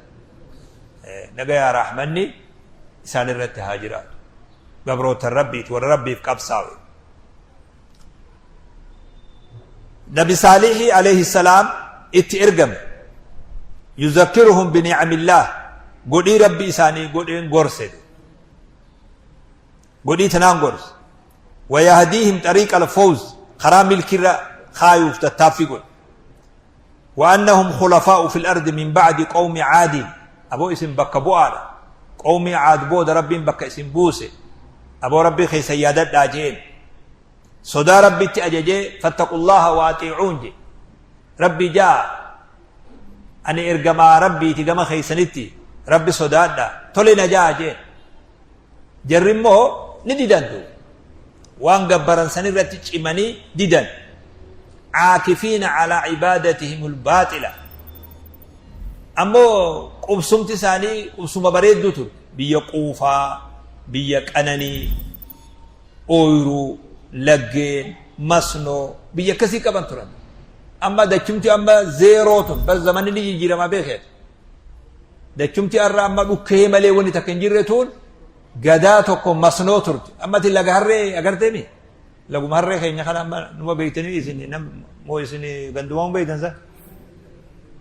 Nagayaa rahmanni isaan irratti haa jiraatu. Gabroota Rabbiiti warra Rabbiif qabsaawe. Nabi Saalihii alayhi salaam itti ergame. Yuzakkiruhum bini'amillaah godhii Rabbi isaanii godheen gorse. Godhii tanaan gorse. Wayahdiihim xariiqa alfawz karaa milkirra kaayuuf tattaaffii godhe. Wa annahum khulafaa'u fil ardi min ba'di qawmi caadiin aboo isin bakka bu'aadha. Qawmii caad booda Rabbiin bakka isin buuse. Aboo Rabbii keessan yaadadhaa jeen. Sodaa Rabbitti ajajee fattaqullaaha wa axiicuun je. Rabbi jaa ani ergamaa Rabbiiti gama keessanitti Rabbi sodaadha tole na jaa jeen. Jarri immoo ni didan duuba. Waan gabbaran san irratti cimanii didan. Caakifiina calaa ibaadatihimul baaxila. Ammoo qubsumti isaanii qubsuma bareedduu ture. Biyya quufaa, biyya qananii, ooyruu, laggeen, masnoo, biyya akkasii qaban turan. Amma dachumti amma zeeroo tun bar zamanni ni jijjiiramaa beekeet. Dachumti arra amma dhukkee malee wanni takka hin jirre tun gadaa tokko masnoo turte. Amma ati laga harree agarteemi? Laguma harree keenya kana amma numa beektanii isin nam moo isin gandumaa hin beektan sa?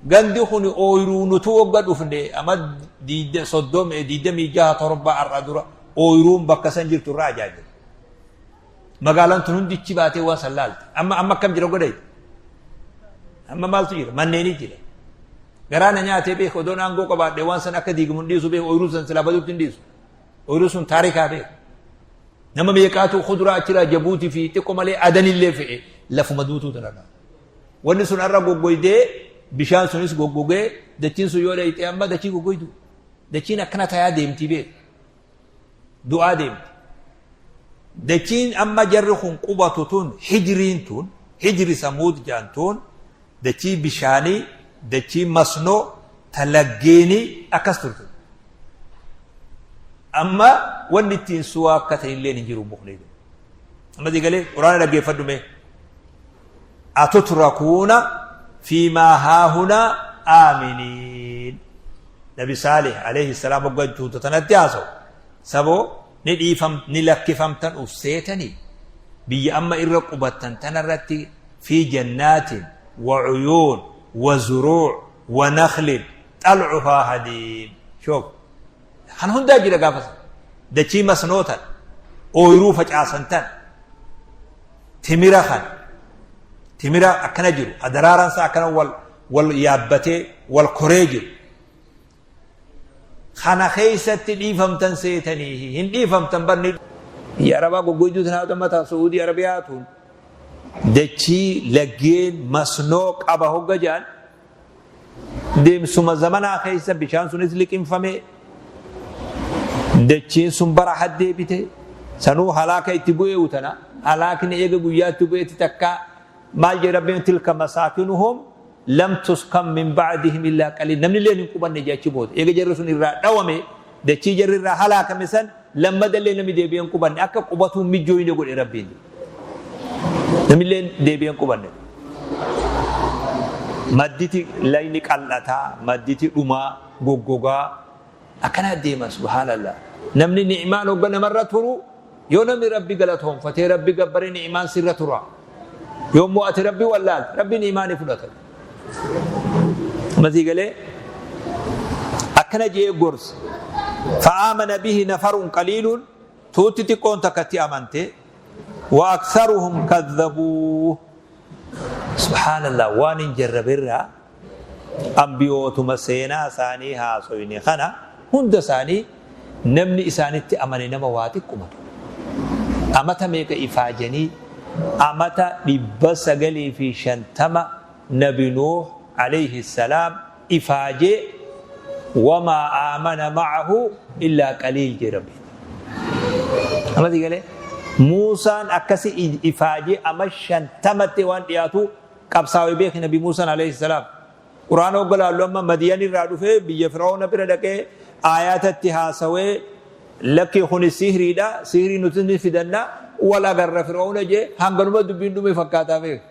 Gandi kun ooyiruu nutu wagga dhufne amma 36 7 har'a dura ooyiruun bakka san jirtu irraa ajaa'iba. Magaalaan tun hundi ichi baatee waan san laalte. Amma amma akkam jira godhe? Amma maaltu jira? Manneeni jira. Garaa na nyaatee beeku odoon aangoo qabaadhe waan san akka diigamu hin dhiisu beeku ooyiruu san silaa baduutti hin dhiisu. Ooyiruu sun taarikaa beeku. Nama meeqaatu kuduraa achiraa jabuutii fi xiqqoo malee adanillee fe'e lafuma duutuu tanarraa. Wanni sun har'a goggoydee bishaan sunis goggogee dachiin sun yoo dheeyxee amma dachii goggoydu. Dachiin akkana tayaa deemtii beeku. Du'aa deemti. Dachiin amma jarri kun qubatu tun hijriin tun hijri samuud jedhan tun dachii bishaanii dachii masnoo ta laggeenii akkas turte. Amma wanni ittiin suwaa akka ta'e illee hin jiru mukni. Amma digalee quraana dhaggeeffadhu mee. Atutrakuuna fiimaa haahunaa aaminiin. Nabi Saalih alayhi salaam hogga tuuta tanatti haasawu saboo ni dhiifam ni lakkifamtan uf seetanii biyya amma irra qubattan tanarratti fi jannaatin wa uyuun wa zuruu' wa nakhlin xal'uhaa hadiim shoof kan hundaa jira gaafa san dachii masnoo tan ooyruu facaasan tan timira kan timira akkana jiru daraaraan isaa akkana wal wal yaabbatee wal koree jiru kana keessatti dhiifamtan seetanii hin dhiifamtan barni biyya arabaa goggoyduu tanaa amma taa Sa'uudii Arabiyaa tun dachii laggeen masnoo qaba hogga jedhan deemsuma zamanaa keessa bishaan sunis liqimfame dachiin sun bara haddeebite sanuu halaaka itti bu'ee utana halaakni eega guyyaatti bu'eetti takkaa Maal jedhe Rabbiin tilka masaakinuhum lam tuskan min ba'dihim illaa qaliil namni illeen hin qubanne jee achi booda eega jarri sun irraa dhawame dachii jarri irraa halaakame san lammada illee namni deebi'ee hin qubanne akka qubatuu hin mijjooyne godhe Rabbiin namni illeen deebi'ee hin qubanne madditi layni qal'ataa madditi dhumaa goggogaa Akkanaa deema subhaanallah. Namni ni'maan hogga namarra turu yoo namni Rabbi galatoonfatee Rabbi gabbare ni'maan sirra tura. Yoo immoo ati Rabbi wallaalte Rabbi ni'maa ni fudhata. Masii galee akkana jee gorsa. Fa'aamana bihi nafarun qaliilun tuutti xiqqoon takka itti amante wa aktharuhum kadhabuu. Subhaanallah waan hin jarraberraa Anbiyootuma seenaa isaanii haasoyne kana hunda isaanii namni isaanitti amane nama waa xiqquma ture. Amata meeqa ifaajanii, Amata 950 Nabi Nuuh alayhi salaam ifaajee, wamaa aamana ma'ahu illaa qaliil jee Rabbiin. Amma sii galee? Muusaan akkasi ifaajee ama 50tti waan dhiyaatu qabsaawee beeki Nabi Muusaan alayhi salaam. Qur'aana hogga laallu amma Madiyan irraa dhufee biyya Fir'aawna bira dhaqee aayaata itti haasawee, lakki kuni sihriidha, sihrii nuti ni fidanna, wal agarra Fir'aawna jee, hanganuma dubbiin dhume fakkaataa beeka.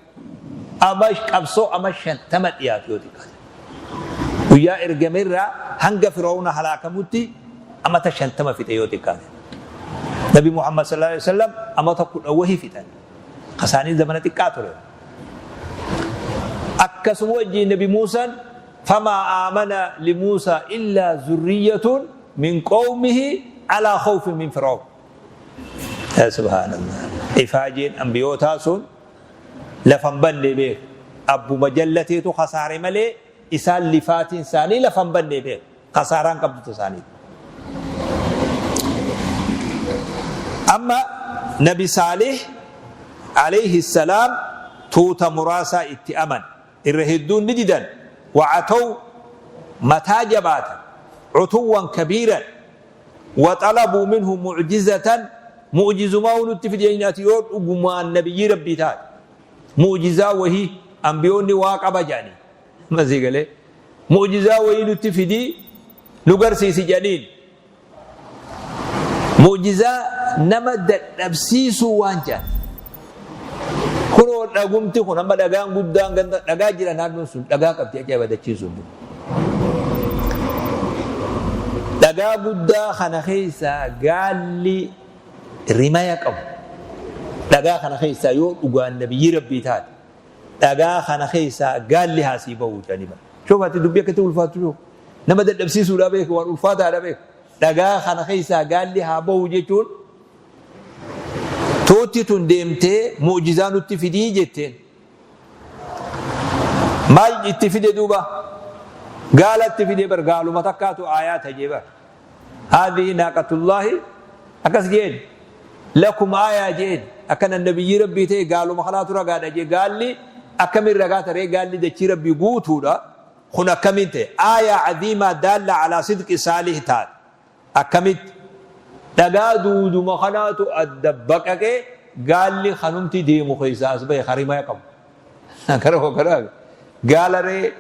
Ama qabsoo ama 50 dhiyaatu yoo xiqqaate. Guyyaa ergame irraa hanga Fir'aawna halaakamutti amata 50 fixe yoo xiqqaate. Nabi Muhammad sallallahu alaihi wasallam amata 10 wahi fixan. Kasaanii zamana xiqqaa ture. Akkasuma wajjiin Nabi Muusaan, famaa aamana limuusaa illaa zurriyyatun min qawmihi alaa khawfin min fir'awn. Yaa subhaanallah. Ifaajeen ambiyootaa sun lafa hin banne beek. Abbuma jallateetu kasaare malee isaan lifaatiin isaanii lafa hin banne beek. Kasaaraan qabdu isaanii. Amma Nabi Saalih alayhi salaam tuuta muraasaa itti aman. Irra hedduun ni didan. Wa'ataw, mataa jabaatan. Utuwwan kabiiran. Wa xalabuu minhu mu'jizatan, mu'jizumaa nutti fidi ati yoo dhugumaan nabiyyii Rabbii taate. Mu'jizaa wahii ambiyoonni waa qaba jedhanii. Masii galee. Mu'jizaa wayii nutti fidii nu garsiisi jedhaniin. Mu'jizaa nama dadhabsiisuu waan jedhan. Kunoo dhagumti kun amma dhagaan guddaan ganda dhagaa jira, naannoon sun dhagaa qabdi, ajaa'iba dachiin sun. Dhagaa guddaa kana keessaa gaalli rimaya qabu. Dhagaa kana keessaa yoo dhugaan nabiyyi Rabbii taate, dhagaa kana keessaa gaalli haa sii bahu jedhanii bara. Shoof, ati dubbii akkatti ulfaattu shoof. Nama dadhabsiisuudhaa beeku, waan ulfaataadha beeku. Dhagaa kana keessaa gaalli haa bahu jechuun, tuutti tun deemtee mu'jizaa nutti fidii jetteen. Maal itti fide duuba? Gaala itti fide bar, gaaluma takkaatu aayaata jee bar. Haadhihi naaqatullaahi akkas jeen, lakum aayaa jeen, akkana nabiyyii Rabbii ta'e gaaluma kanaatu ragaadha jee. Gaalli akkamiin ragaa taree? Gaalli dachii Rabbii guutuudha. Kun akkamiin ta'e? Aayaa cadiimaa daalla alaa sidqi Saalih taate. Akkamitti dhagaa duuduma kanaatu adda baqaqee gaalli kanumti deemu keessaa as bahe harimaya qabu? Kara kara gaala ree,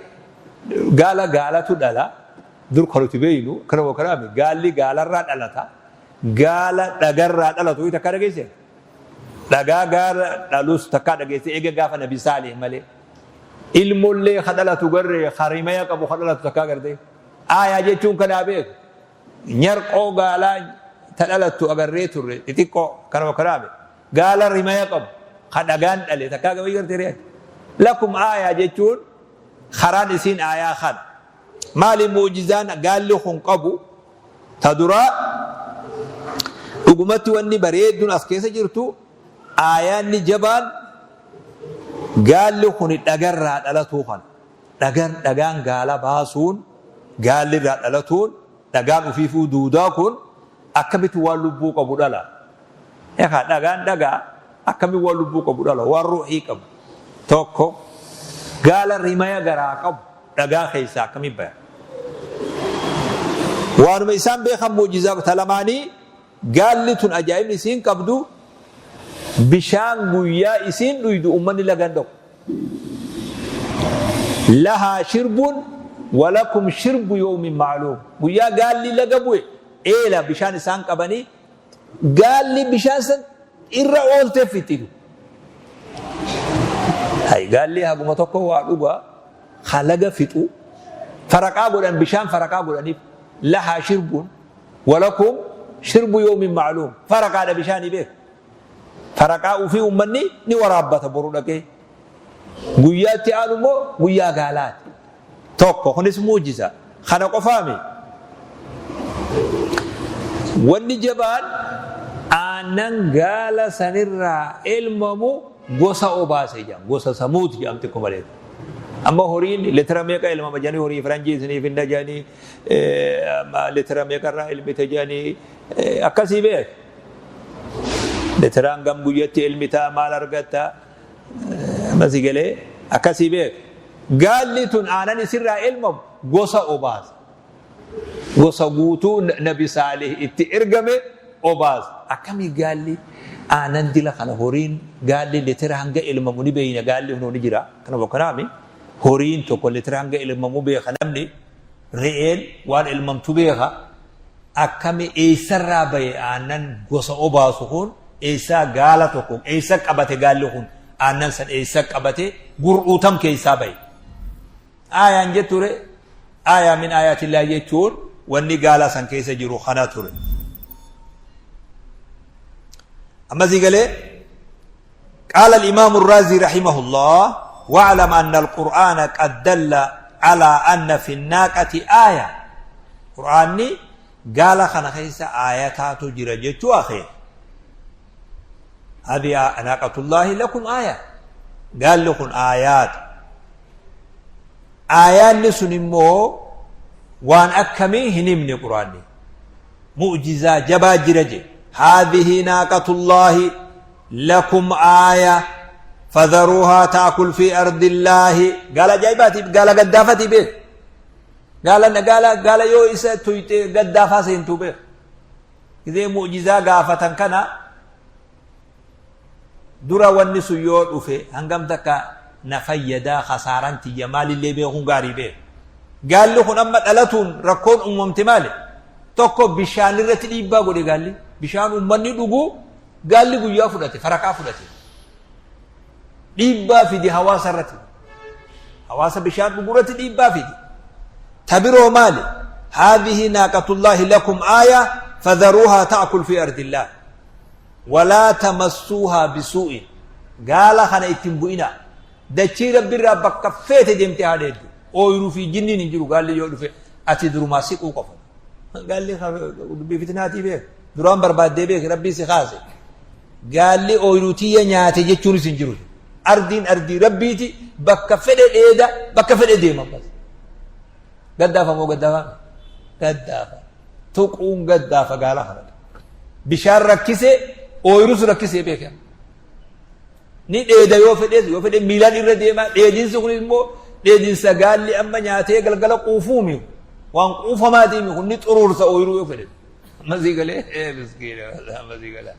gaala gaalatu dhala. Dur kan nuti beeynu kana moo kanaami, gaalli gaalarraa dhalata. Gaala dhagarraa dhalatu wayii takkaa dhageesse? Dhagaa gaala dhalus takkaa dhageesse? Eega gaafa Nabi Saalih malee. Ilmollee ka dhalatu garree harimaya qabu ka dhalatu takkaa gartee? Aayaa jechuun kanaa beeku. Nyarqoo gaalaa ta dhalattu agarree turre xixiqqoo, kana moo kanaami. Gaala rimaya qabu ka dhagaan dhale takkaa wayii gartee ree? Lakum aayaa jechuun karaan isiin aayaa kana. Maali mu'jizaan gaalli kun qabu? Ta duraa, dhugumatti wanni bareedduun as keessa jirtu, aayaanni jabaan gaalli kun dhagarraa dhalatuu kana. Dhagan dhagaan gaala baasuun, gaalli irraa dhalatuun, dhagaan ufiifuu duudaa kun akkamitti waan lubbuu qabu dhala? Egaa dhagaan dhagaa akkamitti waan lubbuu qabu dhala? Waan ruuhii qabu. Tokko, gaala rimaya garaa qabu dhagaa keessaa akkamitti baya? Waanuma isaan beekan mu'jizaa ta lamaanii, gaalli tun ajaa'ibni isiin qabdu, bishaan guyyaa isiin dhuydu ummanni lagan dhaqu. Lahaa shirbun walakum shirbu yawmin ma'luum. Guyyaa gaalli laga bu'e eela bishaan isaan qabanii, gaalli bishaan san irra ooltee fixxitu. Hay, gaalli haguma tokko waa dhugaa halaga fixu, faraqaa godhan, bishaan faraqaa godhaniif. Lahaa shirbun walakum shirbu yawmin ma'luum, faraqaadha bishaanii beeku. Faraqaa ufii ummanni ni waraabbata boru dhaqee. Guyyaa itti aanu immoo guyyaa gaalaati. Tokko kunis mu'jiza. Kana qofaami. Wanni jabaan, aannan gaala sanirraa elmamu gosa obaase jedhama. Gosa samuut jedhamti akkuma malee. Amma horiin litira meeqa elmama jedhanii, horii faranjii isiniif hin jedhanii, litira meeqarraa elmite jedhanii, akkasii beek. Litiraan gam guyyatti elmitaa maal argatta? Amma si galee akkasii beek. Gaalli tun aanan isirraa elmamu gosa obaasa. Gosa guutuu Nabi Saalih itti ergame obaasa. Akkamii gaalli aanan dila kana horiin gaalli litira hanga elmamu ni beeyna, gaalli hunoo ni jira. Kana bokkanaami horiin tokko litira hanga elmamu beeka, namni re'een waan elmamtu beeka. Akkami eessarraa bahe aannan gosa obaasu kun? Eessaa gaala tokko eessa qabate gaalli kun aannan san? Eessa qabate? Gur'uu tam keessaa bahe? Aayaan jetture aayaa min aayaatillaa jechuun wanni gaala san keessa jiru kana ture. Ammasii galee. قال الإمام الرازي رحمه الله: واعلم أن القرآن قد دل على أن في الناقة آية. قرآني قال خنا خيس آياتات جرى جتو أخي، هذه ناقة الله لكم آية. قال لكم آيات، آيان sun immoo waan akkamii hin himne. Quraanni mu'jizaa jabaa jira je. Haadhihi naaqatullaahi lakum aaya fadharuuhaa ta'kul fi ardillaahi. Gaala ajaa'ibaatiif, gaala gaddaafatii beek, gaala gaala gaala yoo isa tuyxe gaddaafaa seentuu beek. Gizee mu'jizaa gaafatan kana dura wanni sun yoo dhufe hangam takka na fayyadaa, khasaaran tiyya maalillee beekuun gaarii beek. Gaalli kun amma dhalatuun rakkoon uumamte maali? Tokko, bishaan irratti dhiibbaa godhe. Gaalli bishaan uummanni dhugu gaalli guyyaa fudhate, farakaa fudhate, dhiibbaa fide hawaasa irratti, hawaasa bishaan dhugu irratti dhiibbaa fide. Tabiroo maali? Haadhihi naaqatullaahi lakum aaya fadharuuhaa ta'kul fi ardillaah walaa tamassuuhaa bisuu'in. Gaala kana ittiin bu'inaa, dachii Rabbiirraa bakka feete deemtee haa dheeddu, ooyiruu fi jinniin hin jiru. Gaalli yoo dhufe ati durumaa siquu qofa. Gaalli dubbii fitnaatii beek, duraan barbaaddee beek, Rabbii si kaase. Gaalli ooyiruu tiyya nyaate jechuunis hin jiru. Ardiin ardii Rabbiiti, bakka fedhe dheeda, bakka fedhe deema. Ammas gaddaafa moo gaddaafa gaddaafa tuquun gaddaafa. Gaala kana bishaan rakkise, ooyirus rakkisee beekama. Ni dheeda yoo fedhes, yoo fedhe miilaan irra deema. Dheedinsi kun immoo dheedinsa gaalli amma nyaatee galgala quufuumi, waan quufamaatiimi kun ni xuruursa ooyiruu yoo fedhe. Ammasii galee miskiina, ammasii galaa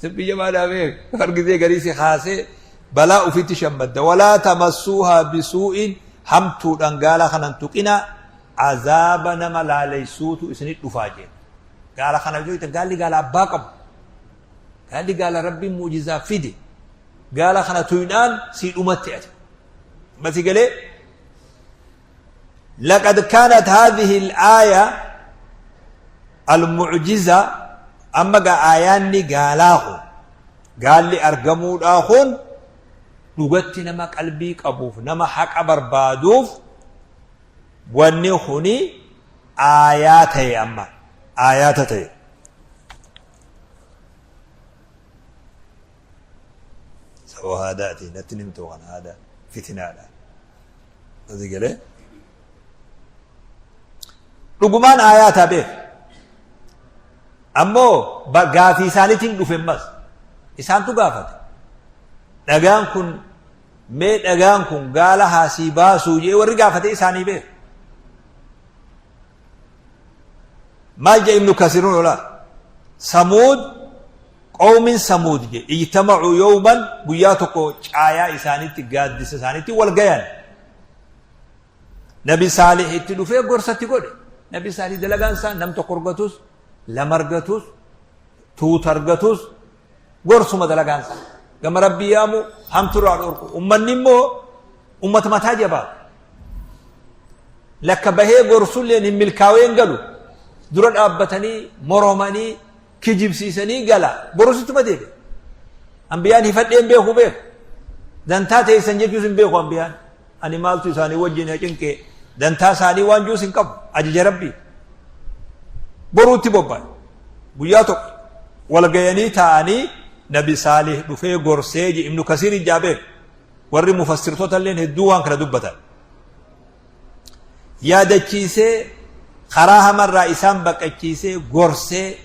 sibbi jamaadhaa beek. Hargisee garii si kaasee balaa ufitti shammadda. Walaa tamassuuhaa bisuu'in, hamtuudhaan gaala kanan tuqina, azaaba nama laaleysuutu isinit dhufaa jeen. Gaala kana yoo gaalli gaala abbaa qabu, gaalli gaala Rabbiin mu'jizaa fide, gaala kana tuynaan sii dhumatti ati. Masi galee. لقد كانت هذه الآية المعجزة. أما آيانni gaalaa kun, gaalli argamuudhaa kun, dhugatti nama qalbii qabuuf, nama haqa barbaaduuf wanni kuni aayaa ta'e, amma aayaata ta'e. Sababa aadaati natti nimtu kana, aadaa fitinaadha. Asi galee. Dhugumaan aayaata beek. Ammoo gaafii isaaniitiin dhufe ammas. Isaantu gaafate. Dhagaan kun, mee dhagaan kun gaala haasii baasuu jee warri gaafate isaanii beek. Maal jee Ibnu Kasiruun ola? Samuud, qawmin Samuud je ijtamacuu yawman, guyyaa tokko caayaa isaaniitti, gaaddisa isaaniitti wal gayan. Nabi Saalih itti dhufee gorsatti godhe. Nabi Saalih dalagaan isaa nam tokko argatus, lama argatus, tuuta argatus gorsuma dalagaan isaa. Gama Rabbii yaamu, hamturraa dhorku. Ummanni immoo ummata mataa jabaa. Lakka bahee gorsulleen hin milkaawee hin galu. Dura dhaabbatanii moromanii kijibsiisanii gala. Borusittuma deebi'a. Ambiyaan hifadhee hin beeku beeku. Dantaa teessan jechuus hin beeku ambiyaan. Ani maaltu isaanii wajjin cinqee, dantaa isaanii waan juus hin qabu. Ajaja Rabbii. Boruutti bobba'e. Guyyaa tokko wal gayanii taa'anii Nabi Saalih dhufee gorsee je Ibnu Kasiir ijaa beeku. Warri mufassirtoota illeen hedduu waan kana dubbatan. Yaadachiisee, karaa hamarraa isaan baqachiisee, gorsee.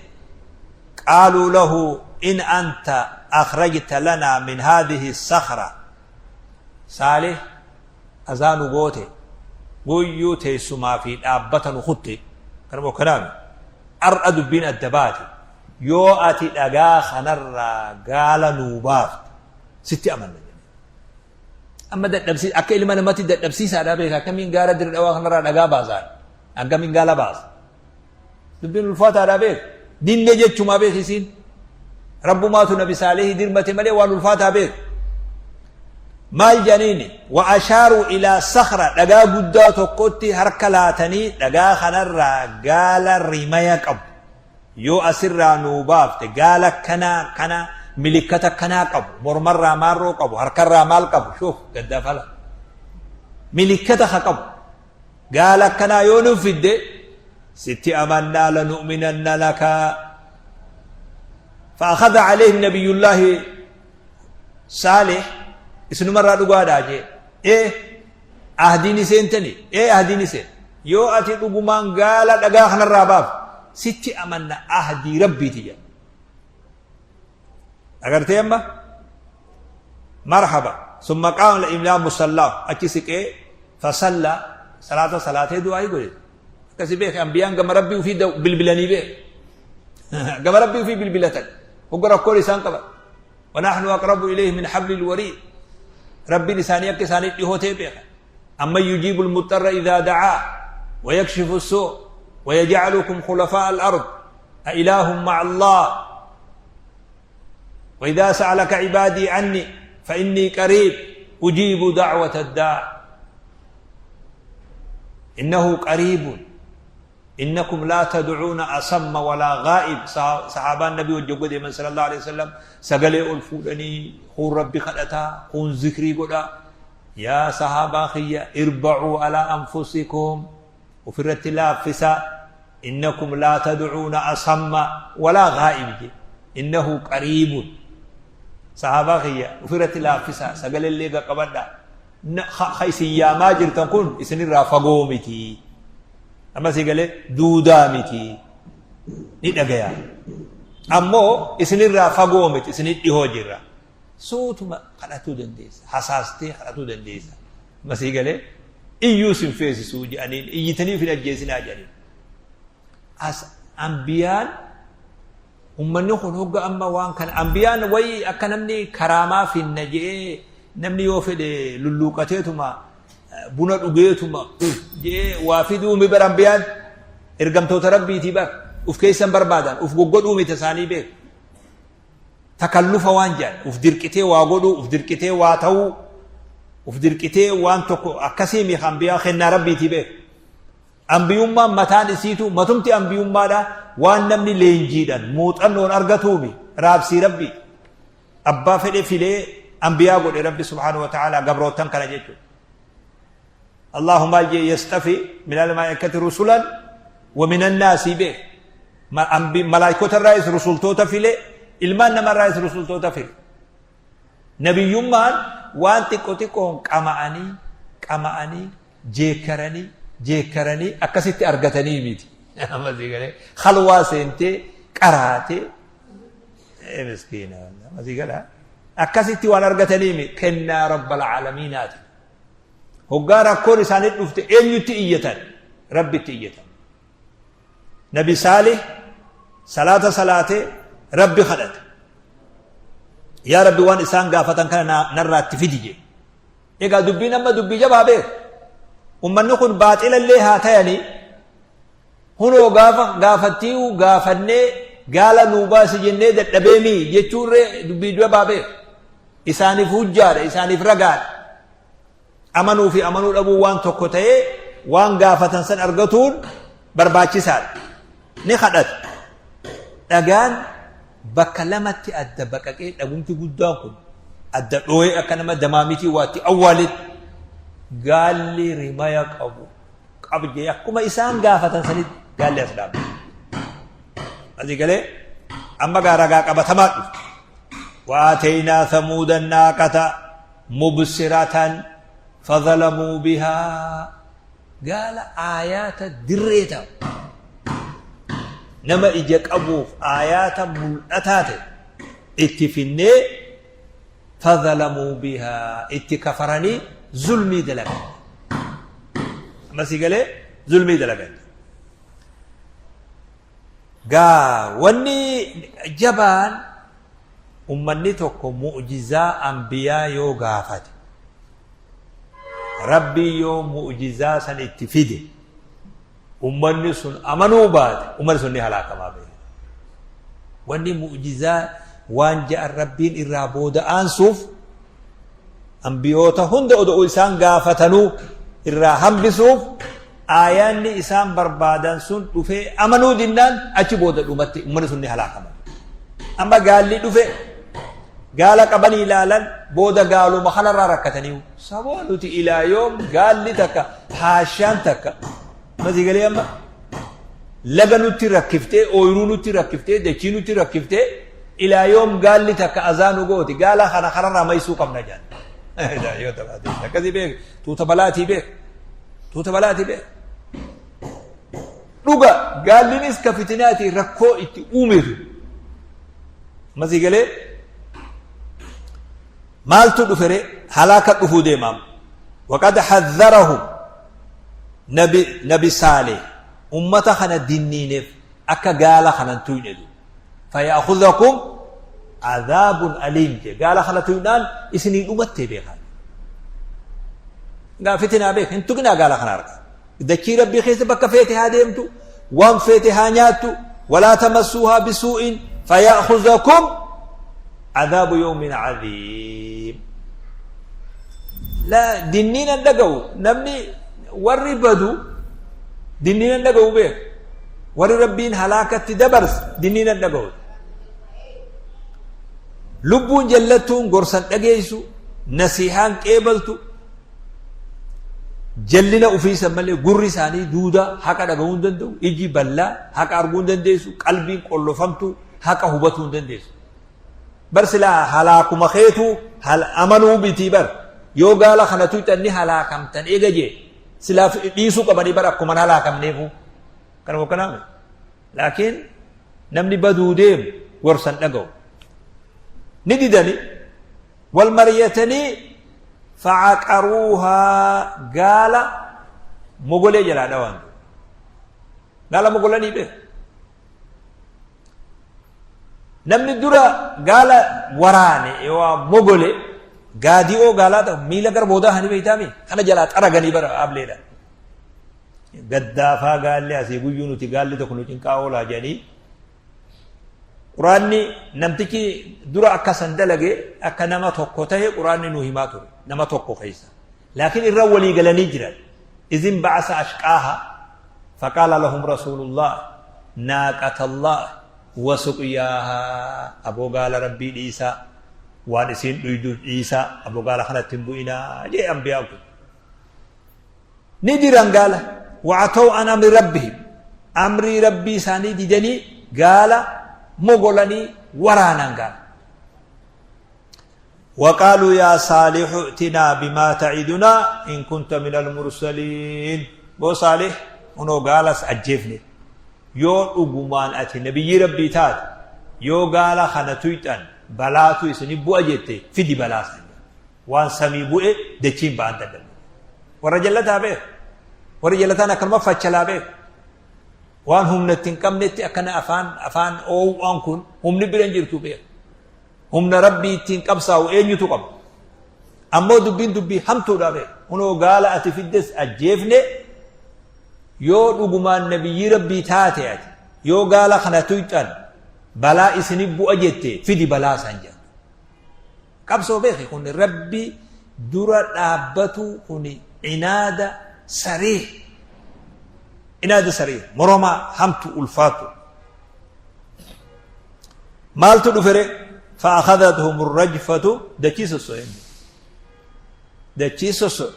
Qaaluu lahu in anta akhrajta lanaa min haadhihi sakhra. Saalih azaa nu goote, guyyuu teessumaa fi dhaabbata nu kutte. Kanuma kanaami ar'a dubbiin adda baate. Yoo ati dhagaa kanarraa gaala nuu baafte sitti amanna jedhe. Amma dadhabsi akka ilma namatti dadhabsiisaadha beeka. Akkamiin gaara dirre dhawaa kanarraa dhagaa baasaan, akkamiin gaala baasa? Dubbiin ulfaataadha beek. Dinne jechumaa beek isiin. Rabbumaatu Nabi Saalihii dirmate malee waan ulfaataa beek. Maal jedhaniini? Wa ashaaruu ilaa sakhra, dhagaa guddaa tokkotti harka laatanii, dhagaa kanarraa gaala rimaya qabu. Yoo asirraa nuu baafte, gaala kanaa kana milikkata kanaa qabu, mormarraa maarroo qabu, harkarraa maal qabu, shuuf gaddafala. Milikkata ka qabu. Gaala akkanaa yoo nuuf fidde sitti amannaa, lanu'minanna laka. Fa'akhadha alayhim nabiyullaahi Saalih, isinumarraa dhugaadhaa jee. Ee, ahdiin iseentani? Ee, ahdiin iseen. Yoo ati dhugumaan gaala dhagaa kanarraa baaf sitti amanna, ahdii rabbiiti jedha. Agartee amma? Marhaba. Summa qaama ilaa musallaa, achi siqee, fasalla, salaata salaatee du'aa godhe. Akkasi beeke, ambiyaan gama rabbii ufii bilbilanii beeke. Gama rabbii ufii bilbilatan. Hogga rakkoon isaan qaban. Wanaahnu aqrabu ilayhi min hablil wariid. Rabbiin isaanii akka isaanii dhihoo ta'e beeka. Amma yujiibu almuxxarra idhaa da'aa wa yakshifu suu wa yaj'alukum khulafaa al-ard a ilaahun ma'a Allah. وإذا سألك عبادي عني فإني قريب أجيب دعوة الداع إنه قريب إنكم لا تدعون أصم ولا غائب. صحابة النبي وجوجد من صلى الله عليه وسلم سقلي ألفودني خون ربي خدتا خون ذكري قدا. يا صحابة خيا، اربعوا على أنفسكم وفرت لافسا، إنكم لا تدعون أصم ولا غائب، إنه قريب. صحابة خيا، وفرت لافسا، سقل اللي قبدا خيسي يا ما جرتن كن إسن الرافقو متي أما سيقال دودا متي ندقيا أمو إسن الرافقو متي إسن الدهو جرا suutuma kadhatuu dandeessa, hasaastee kadhatuu dandeessa. Masii galee iyyuu sin feesisuu jedhaniin, iyyitanii fin ajjeesinaa jedhaniin. As ambiyaan ummanni kun hogga amma waan kana ambiyaan wayi akka namni karaamaa finna jedhee, namni yoo fedhe lulluuqateetuma buna dhugeetuma jedhee waa fiduu mi bar. Ambiyaan ergamtoota rabbiitii bar, uf keessan barbaadan uf goggodhuu miti isaanii beeku. Takallufa waan jedhan, uf dirqitee waa godhuu, uf dirqitee waa ta'uu, uf dirqitee waan tokko akkasii mi. Ambiyaa kennaa rabbiitii beeku. Ambiyummaan mataan isiitu, matumti ambiyummaadha, waan namni leenjiidhaan muuxannoon argatuumi, raabsii rabbii. Abbaa fedhe filee ambiyaa godhe rabbi subhaanahu wa ta'ala gabrootan kana jechuudha. Allahu maal jee? Yastafi minal malaa'ikati rusulan wa minan naasi beek. Malaayikota irraayis rusultoota file, ilmaan namarraayis rusultoota file. Nabiyyummaan waan xiqqo xiqqoon qama'anii qama'anii jeekkaranii jeekkaranii akkasitti argatanii miti. Halwaa seentee qaraatee miskiina akkasitti waan argatanii miti, kennaa rabbal aalamiinaati. Hoggaa rakkoon isaanii dhufte eenyutti iyyatan? Rabbitti iyyatan. Nabi Saalih salaata salaatee rabbi kadhate. Yaa rabbi, waan isaan gaafatan kana narraatti fidi jedhe. Egaa dubbiin amma dubbii jabaa beeku. Ummanni kun baaxilallee haa tayanii hunoo gaafa gaafattii'u gaafannee gaala nuu baasi jennee dadhabeemii jechuurree dubbii jabaa beeku. Isaaniif hujjaadha, isaaniif ragaadha. Amanuu fi amanuu dhabuu waan tokko ta'ee, waan gaafatan san argatuun barbaachisaadha. Ni kadhate. Dhagaan bakka lamatti adda baqaqee, dhagumti guddaan kun adda dhooyee akka nama damaamitii waatti awwaaletti gaalli rimaya qabu qabjee akkuma isaan gaafatan sanitti gaalli as dhaabbate. Asii galee amma gaa ragaa qabatamaa dhufe. Waateynaa samuuda naaqata mubsiratan fadhalamuu bihaa, gaala aayaata dirree ta'u. Nama ija qabuuf aayaata mul'ataa ta'e itti finnee, fadhalamuu bihaa, itti kafaranii zulmii dalagan. Amma sii galee, zulmii dalagan. Gaa wanni jabaan, ummanni tokko mu'jizaa anbiyaa yoo gaafate, Rabbiin yoo mu'jizaa san itti fide, ummanni sun amanuu baate, ummanni sun ni halaakamaa beeka. Wanni mu'jizaa waan ja'an Rabbiin irraa booda aansuuf, anbiyoota hunda odoo isaan gaafatanuu irraa hambisuuf, aayaanni isaan barbaadan sun dhufee amanuu dinnaan, achi booda dhumatti ummanni sun ni halaakama. Amma gaalli dhufe, gaala qabanii ilaalan, booda gaaluma kanarraa rakkatanii, saboo nuti ilaa yoom gaalli takka haashaan takka masii galee amma laga nutti rakkiftee, ooyiruu nutti rakkiftee, dachii nutti rakkiftee, ilaa yoom gaalli takka azaa nu gooti? Gaala kana kanarraa maysuu qabna jedhan. Akkasii beek, tuuta balaatii beek, tuuta balaatii beek. Dhuga gaallinis ka fitinaati rakkoo itti uumetu. Masii galee, maaltu dhufere? Halaaka dhufuu deemaam. Waqad hadharahum, nabi Saaleh ummata kana dinniineef akka gaala kanan tuyne du. Faya'khudhakum adhaabun aliim je, gaala kana tuynaan isinii dhumattee beekaa. Gaa fitinaa beek, hin tuqinaa gaala kana harka. Dachii Rabbii keessa bakka feete haa deemtu, waan feete haa nyaattu, walaa tamassuuhaa bisuu'in faya'khudhakum adhaabu yawmin adhiim. La dinniinan dhaga'u namni, warri badu dinniinan dhaga'u beek. Warri Rabbiin halaakatti dabarse dinniinan dhaga'u. Lubbuun jallattuun gorsan dhageessu, nasihaan qeebaltu, jallina ofiisan malee. Gurri isaanii duudaa, haqa dhaga'uu hin danda'u. Iji bal'aa, haqa arguu hin dandeessu. Qalbiin qollofamtu, haqa hubatuu hin dandeessu. Bar silaa halaakuma keetu amanuu bitii bar. Yoo gaala kana tuyxan ni halaakamtan eega jee, silaa dhiisuu qabanii bar, akkuma halaakamneefu. Kanuma kanaame. Laakiin namni baduu deemu gorsan dhaga'u. Ni didani wal mariyatanii, facaqaruuhaa, gaala mogolee jalaa dhawan. Gaala mogolanii beeku. Namni dura gaala waraane yoo mogole, gaadi'oo gaalaa ta'u miila gara boodaa hani beeytaami kana jalaa xaraganii bara ableedha. Gaddaafaa gaalli asii guyyuu nuti gaalli tokko nu cinqaa oolaa jedhanii. Quraanni namtichi dura akka san dalage akka nama tokko tahe quraanni nu himaa ture, nama tokko keessa. Laakiin irra walii galanii jiran. Izin ba'asa ashqaaha faqaala lahum rasuulullah naaqatallah wa suqyaaha, aboo gaala Rabbii dhiisaa, waan isiin dhuydu dhiisaa, aboo gaala kanatti hin bu'inaa jee. Ambiyaan kun ni diran gaala. Wa'ataw an amri rabbihim, amrii Rabbii isaanii didanii gaala mogolanii waraanan gaala. وقالوا يا صالح ائتنا بما تعدنا إن كنت من المرسلين. بو صالح، unoo gaalas ajjeefne, yoo dhugumaan ati nabiyyi Rabbii taate, yoo gaala kana tuyxan balaatu isini bu'a jette, fidi balaa san, waan samii bu'e dachiin ba'an dadhabne. Warra jallataa beeku, warri jallataan akkanuma fachalaa beeku. Waan humna itti hin qabnetti akkana afaan oowwaan kun humni bira hin jirtu beeku. Humna Rabbii ittiin qabsaa'u eenyutu qaba? Ammoo dubbiin dubbii hamtuudha beeku. Kunoo gaala ati fiddes ajjeefne, yoo dhugumaan nabiyyii Rabbii taate ati, yoo gaala kana tuyxan balaa isini bu'a jette, fidi balaa san jedhu. Qabsoo beeki, kun Rabbi dura dhaabbatu, kun inaada sariih, inaada sariih, moromaa hamtu ulfaatu. Maaltu dhufere? Fa'akhadhathum rajfatu, dachii sosso'e, dachii sosso'e.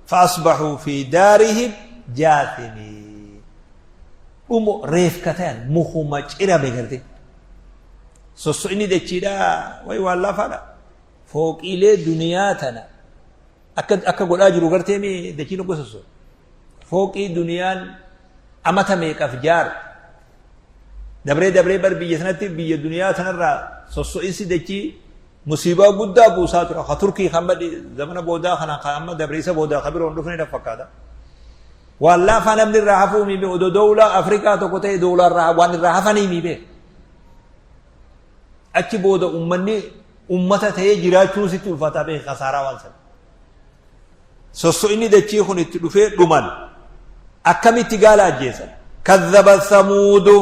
Fa'asbaxuu fi daarihim jaathimin, dhumo reefka ta'an, mukuma cirame garte. Sosso'inni dachiidha way waan laafaadha. Fooqiilee duniyaa tana akka godhaa jiru gartee mi dachiin ogga sosso'e. Fooqii duniyaan amata meeqaf jaar Dabree dabree bar biyya sanatti biyya duniyaa sanarraa sosso'insi dachii musiibaa guddaa buusaa ture. Ka Turkii kan badhi zamana boodaa kana kan amma dabree isa boodaa ka biroon dhufne na fakkaata. Waan laafaa namni irraa hafuu miibee odoo dowlaa Afrikaa tokko ta'e dowlaa irraa waan irraa hafanii miibee. Achi booda ummanni ummata ta'ee jiraachuun sitti ulfaataa beeki kasaaraa waan sana. Sosso'inni dachii kun itti dhufee dhuman. Akkamitti gaala ajjeesan? Kazzaba samuudu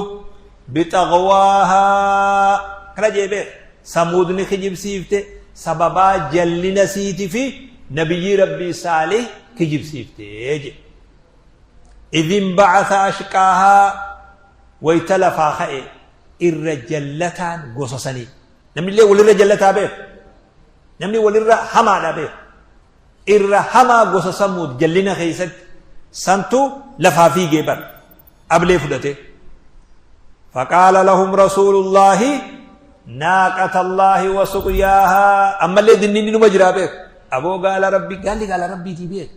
bixaqwaahaa. Kana jee beek. Samuudni kijibsiifte sababaa jallina siiti fi nabiyyii rabbii saalih kijibsiifte jedhe. Idhin ba'atha ashqaahaa wayta lafaa ka'e irra jallataan gosa sanii. Namni illee walirra jallataa beek. Namni walirra hamaadha beek. Irra hamaa gosa samuud jallina keessatti santu lafaa fiigee bar ablee fudhate. Faqaala lahum rasuulullaahi naaqata allaahi wa suqyaahaa ammallee dinninni numa jiraa beek. Aboo gaala rabbii gaalli gaala rabbiitii beek.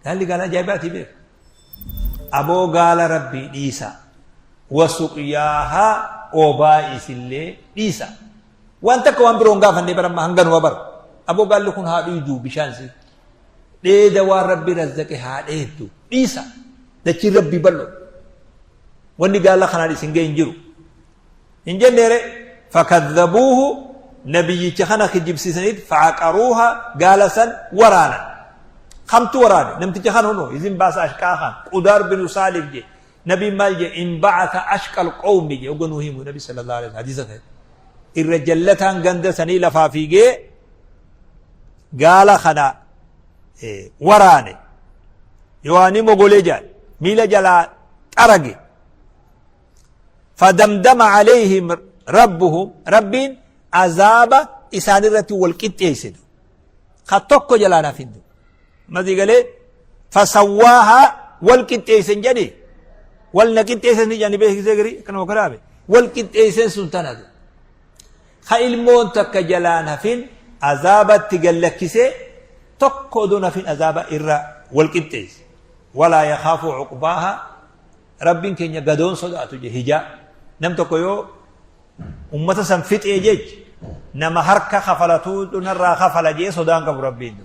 Gaalli gaala ajaa'ibaatii beek. Aboo gaala rabbii dhiisa. Wa suqyaahaa obaa isillee dhiisa. Waan takka waan biroo hin gaafannee bara amma hanganuma bara. Aboo gaalli kun haa dhuyduu bishaan si. Dheeda waan rabbi razzaqe haa dheeddu. Dhiisa. Dachiin rabbii bal'oo. Wanni gaala kanaan isin ga'e hin jiru. Hin jenneere fakadhabuuhu nabiyyicha kana kijibsiisaniit fa'aqaruuha gaala san waraanan. Kamtu waraane namticha kan hunoo izin baasa ashqaa kan qudaar binu saalif je nabiin maal je in ba'atha ashqal qawmi je oga nuu himu nabi sallallahu alaihi wasallam hadiisa ta'e irra jallataan ganda sanii lafaa fiigee gaala kana waraane yohaanii mogolee jaal miila jalaa xarage fadamdama alayhim rabbuhum rabbiin azaaba isaan irratti wal qixxeessite ka tokko jalaan hafindu masii galee fasawwaahaa wal qixxeessen jedhi wal na qixxeessen ni jedhani beeksisee garii akkanuma karaabe wal qixxeessen sun tanatu ka ilmoon takka jalaan hafin azaabatti gallakkisee tokko odoon hafin azaaba irra wal qixxeesse walaa yakaafu cuqbaaha Rabbiin keenya gadoon sodaatu je hijaa nam tokko yoo ummata san fixee jech nama harka kafalatuu narraa kafala jee sodaan qabu rabbiin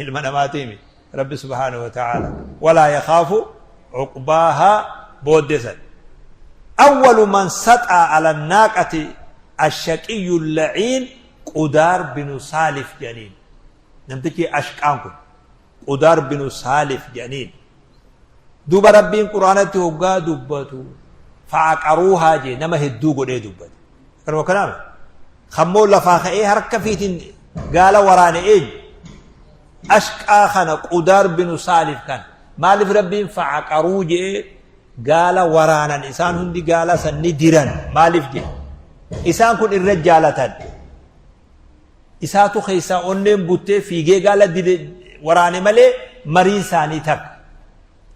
ilma namaatiimi rabbi subhaanahu wa ta'ala walaa yakaafu cuqbaahaa booddee san awwalu man saxaa ala naaqati ashaqiyyu laciin qudaar binu saalif jedhaniin namtichi ashqaan kun Qudaar binu Saalif jedhaniin. Duuba Rabbiin Qur'aanatti hoggaa dubbatu fa'aqaruuhaa jee nama hedduu godhee dubbate. Akkanuma kanaaf kammoo lafaa ka'ee harka fiitiin gaala waraane eenyu? Ashqaa kana Qudaar binu Saalif kana. Maaliif Rabbiin fa'aqaruu jee gaala waraanan isaan hundi gaala san ni diran maaliif jee? Isaan kun irra jaalatan. Isaatu keessaa onneen buttee fiigee gaala dide waraane malee mariin isaanii takka.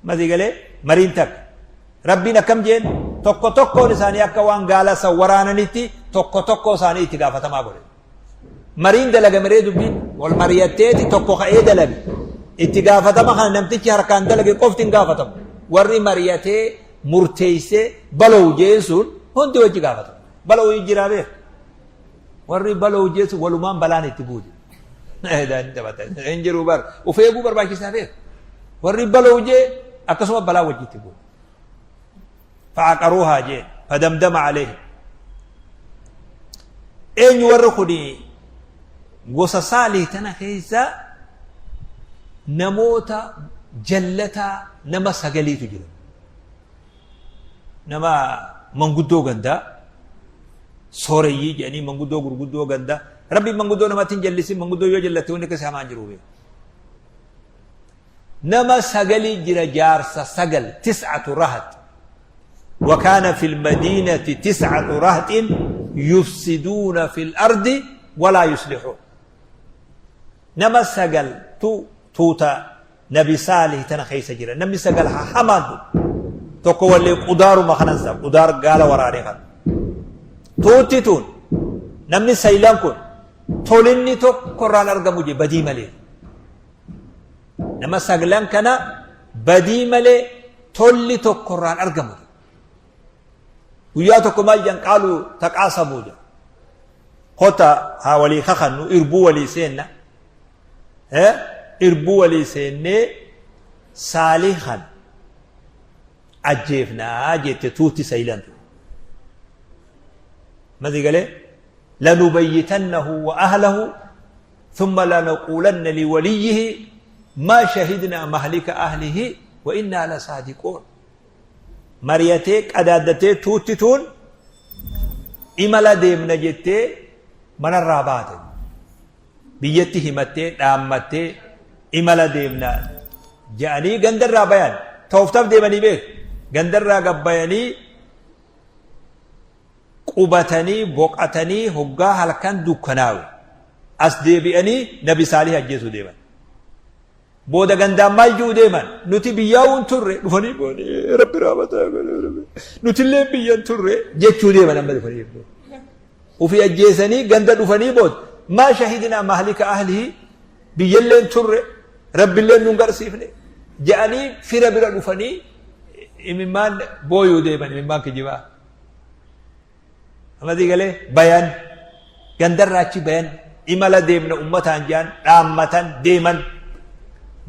Masii galee mariin takka. Rabbiin akkam jeen tokko tokkoon isaanii akka waan gaala san waraananitti tokko tokkoo isaanii itti gaafatamaa godhe. Mariin dalagameree dubbiin wal mari'atteeti tokko ka'ee dalage. Itti gaafatama kana namtichi harkaan dalage qofti hin gaafatamu. Warri mari'atee murteessee balow jeen sun hundi wajji gaafatama. Balow jiraa beeka. Warri baloo jeesu walumaan balaan itti buute. Hin jiru bar. Of eeguu barbaachisaa beeku. Warri baloo jee akkasuma balaa wajji itti buute. Fa'aqaruuhaa jee fadamdama aleehi. Eenyu warri kuni gosa saalih tana keessa namoota jallataa nama sagaliitu jira. Nama manguddoo gandaa sooreyyii jedhanii manguddoo gurguddoo gandaa rabbiin manguddoo namatti hin jallisin manguddoo yoo jallatte wanni akkasii hamaan jiru beeku. Nama sagalii jira jaarsa sagal tis'atu rahat وكان في المدينة تسعة رهط يفسدون في الأرض ولا يصلحون Nama 9 tu tuuta nabi saalih tana keessa jira. Namni 9 ha hamaan tun. Tokko wallee qudaaruma kanan sa qudaar gaala waraanee kana. Tuutti tun namni saylan kun tolinni tokko irraan argamu je badii malee. Nama saglan kana badii malee tolli tokko irraan argamu. Guyyaa tokko maal jedhan qaaluu taqaasamuu jedhan. Kota haa walii kakannu irbuu walii seenna. Irbuu walii seennee Saalih kana ajjeefnaa jette tuutti saylan tun. Masi galee lanubayyitannahu wa ahlahu thumma lanaquulanna liwaliyyihi maa shahidnaa mahlika ahlihi wa innaa lasaadiquun. Mariyatee qadaaddatee tuutti tuun imala deemna jettee manarraa baate. Biyyatti himattee dhaammattee imala deemna je'anii gandarraa bayan. Tooftaaf deemanii beeku. Gandarraa gabbayanii qubatanii boqatanii hoggaa halkan dukkanaawe. As deebi'anii Nabi Saalih ajjeesuu deeman. Booda gandaan maal ji'u deeman? Nuti biyyaa hin turre dhufanii boonee rabbi raamataa nutillee biyya hin turre jechuu deeman amma dhufanii. Ofii ajjeesanii ganda dhufanii booda maa shahidinaa mahlika ahlihii biyyallee hin turre rabbillee nun garsiifne je'anii fira bira dhufanii imimmaan booyuu deeman imimmaan kijibaa. Amadii galee bayan gandarraa achi bayan imala deemna ummataan jedhan dhaammatan deeman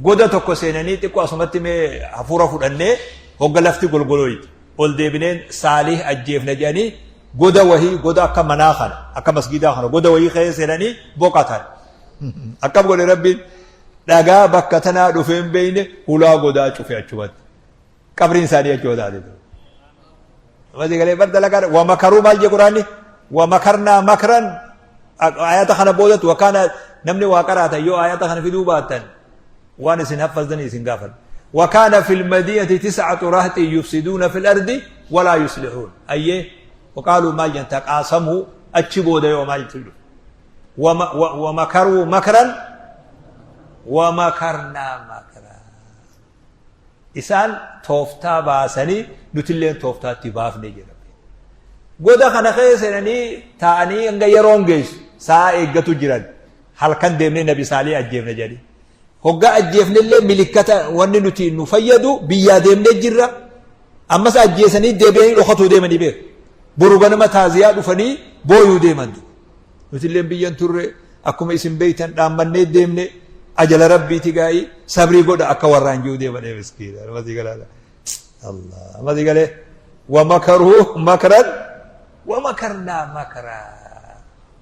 goda tokko seenanii xiqqoo asumatti mee hafuura fudhannee hogga lafti golgolooyti ol deebineen saalih ajjeefna jedhanii goda wahii goda akka manaa kana akka masgiidaa kana goda wahii keessa seenanii boqatan akkam godhe rabbiin dhagaa bakka tanaa dhufee hin beeyne hulaa godaa cufe achumatti Qabriin isaanii achuma taate. Amma galee bar dalagaa wa makaruu maal jee quraanni wa makarnaa makran ayata kana boodatti wa kaana namni waa qaraatan yoo ayata kana fiduu baattan waan isin haffazanii isin gaafan. Wa kaana fil madiinati tis'atu rahtin yufsiduuna fil ardi walaa yuslixuun. Ayyee waqaaluu maal jan taqaasamuu achi booda yoo maal jedhu. Wa makaruu makran wa makarnaa makran. Isaan tooftaa baasanii nutilleen tooftaa itti baafne jedha. Goda kana keessa seenanii taa'anii hanga yeroon geessu sa'a eeggatu jiran halkan deemnee nabi saalii ajjeefne jedhanii. Hoggaa ajjeefnellee milikkata wanni nuti nu fayyadu biyyaa deemnee jirra. Ammas ajjeesanii deebi'anii dhokatuu deemanii beeku. Boru ganama taaziyaa dhufanii booyuu deeman. Nutilleen biyyan turre akkuma isin beeytan dhaammannee deemne ajala rabbiiti gaa'ii sabrii godha akka warraan jiru deeman ee miskiina masii galaala Allah masii galee wa makaruu makran wa makarnaa makraa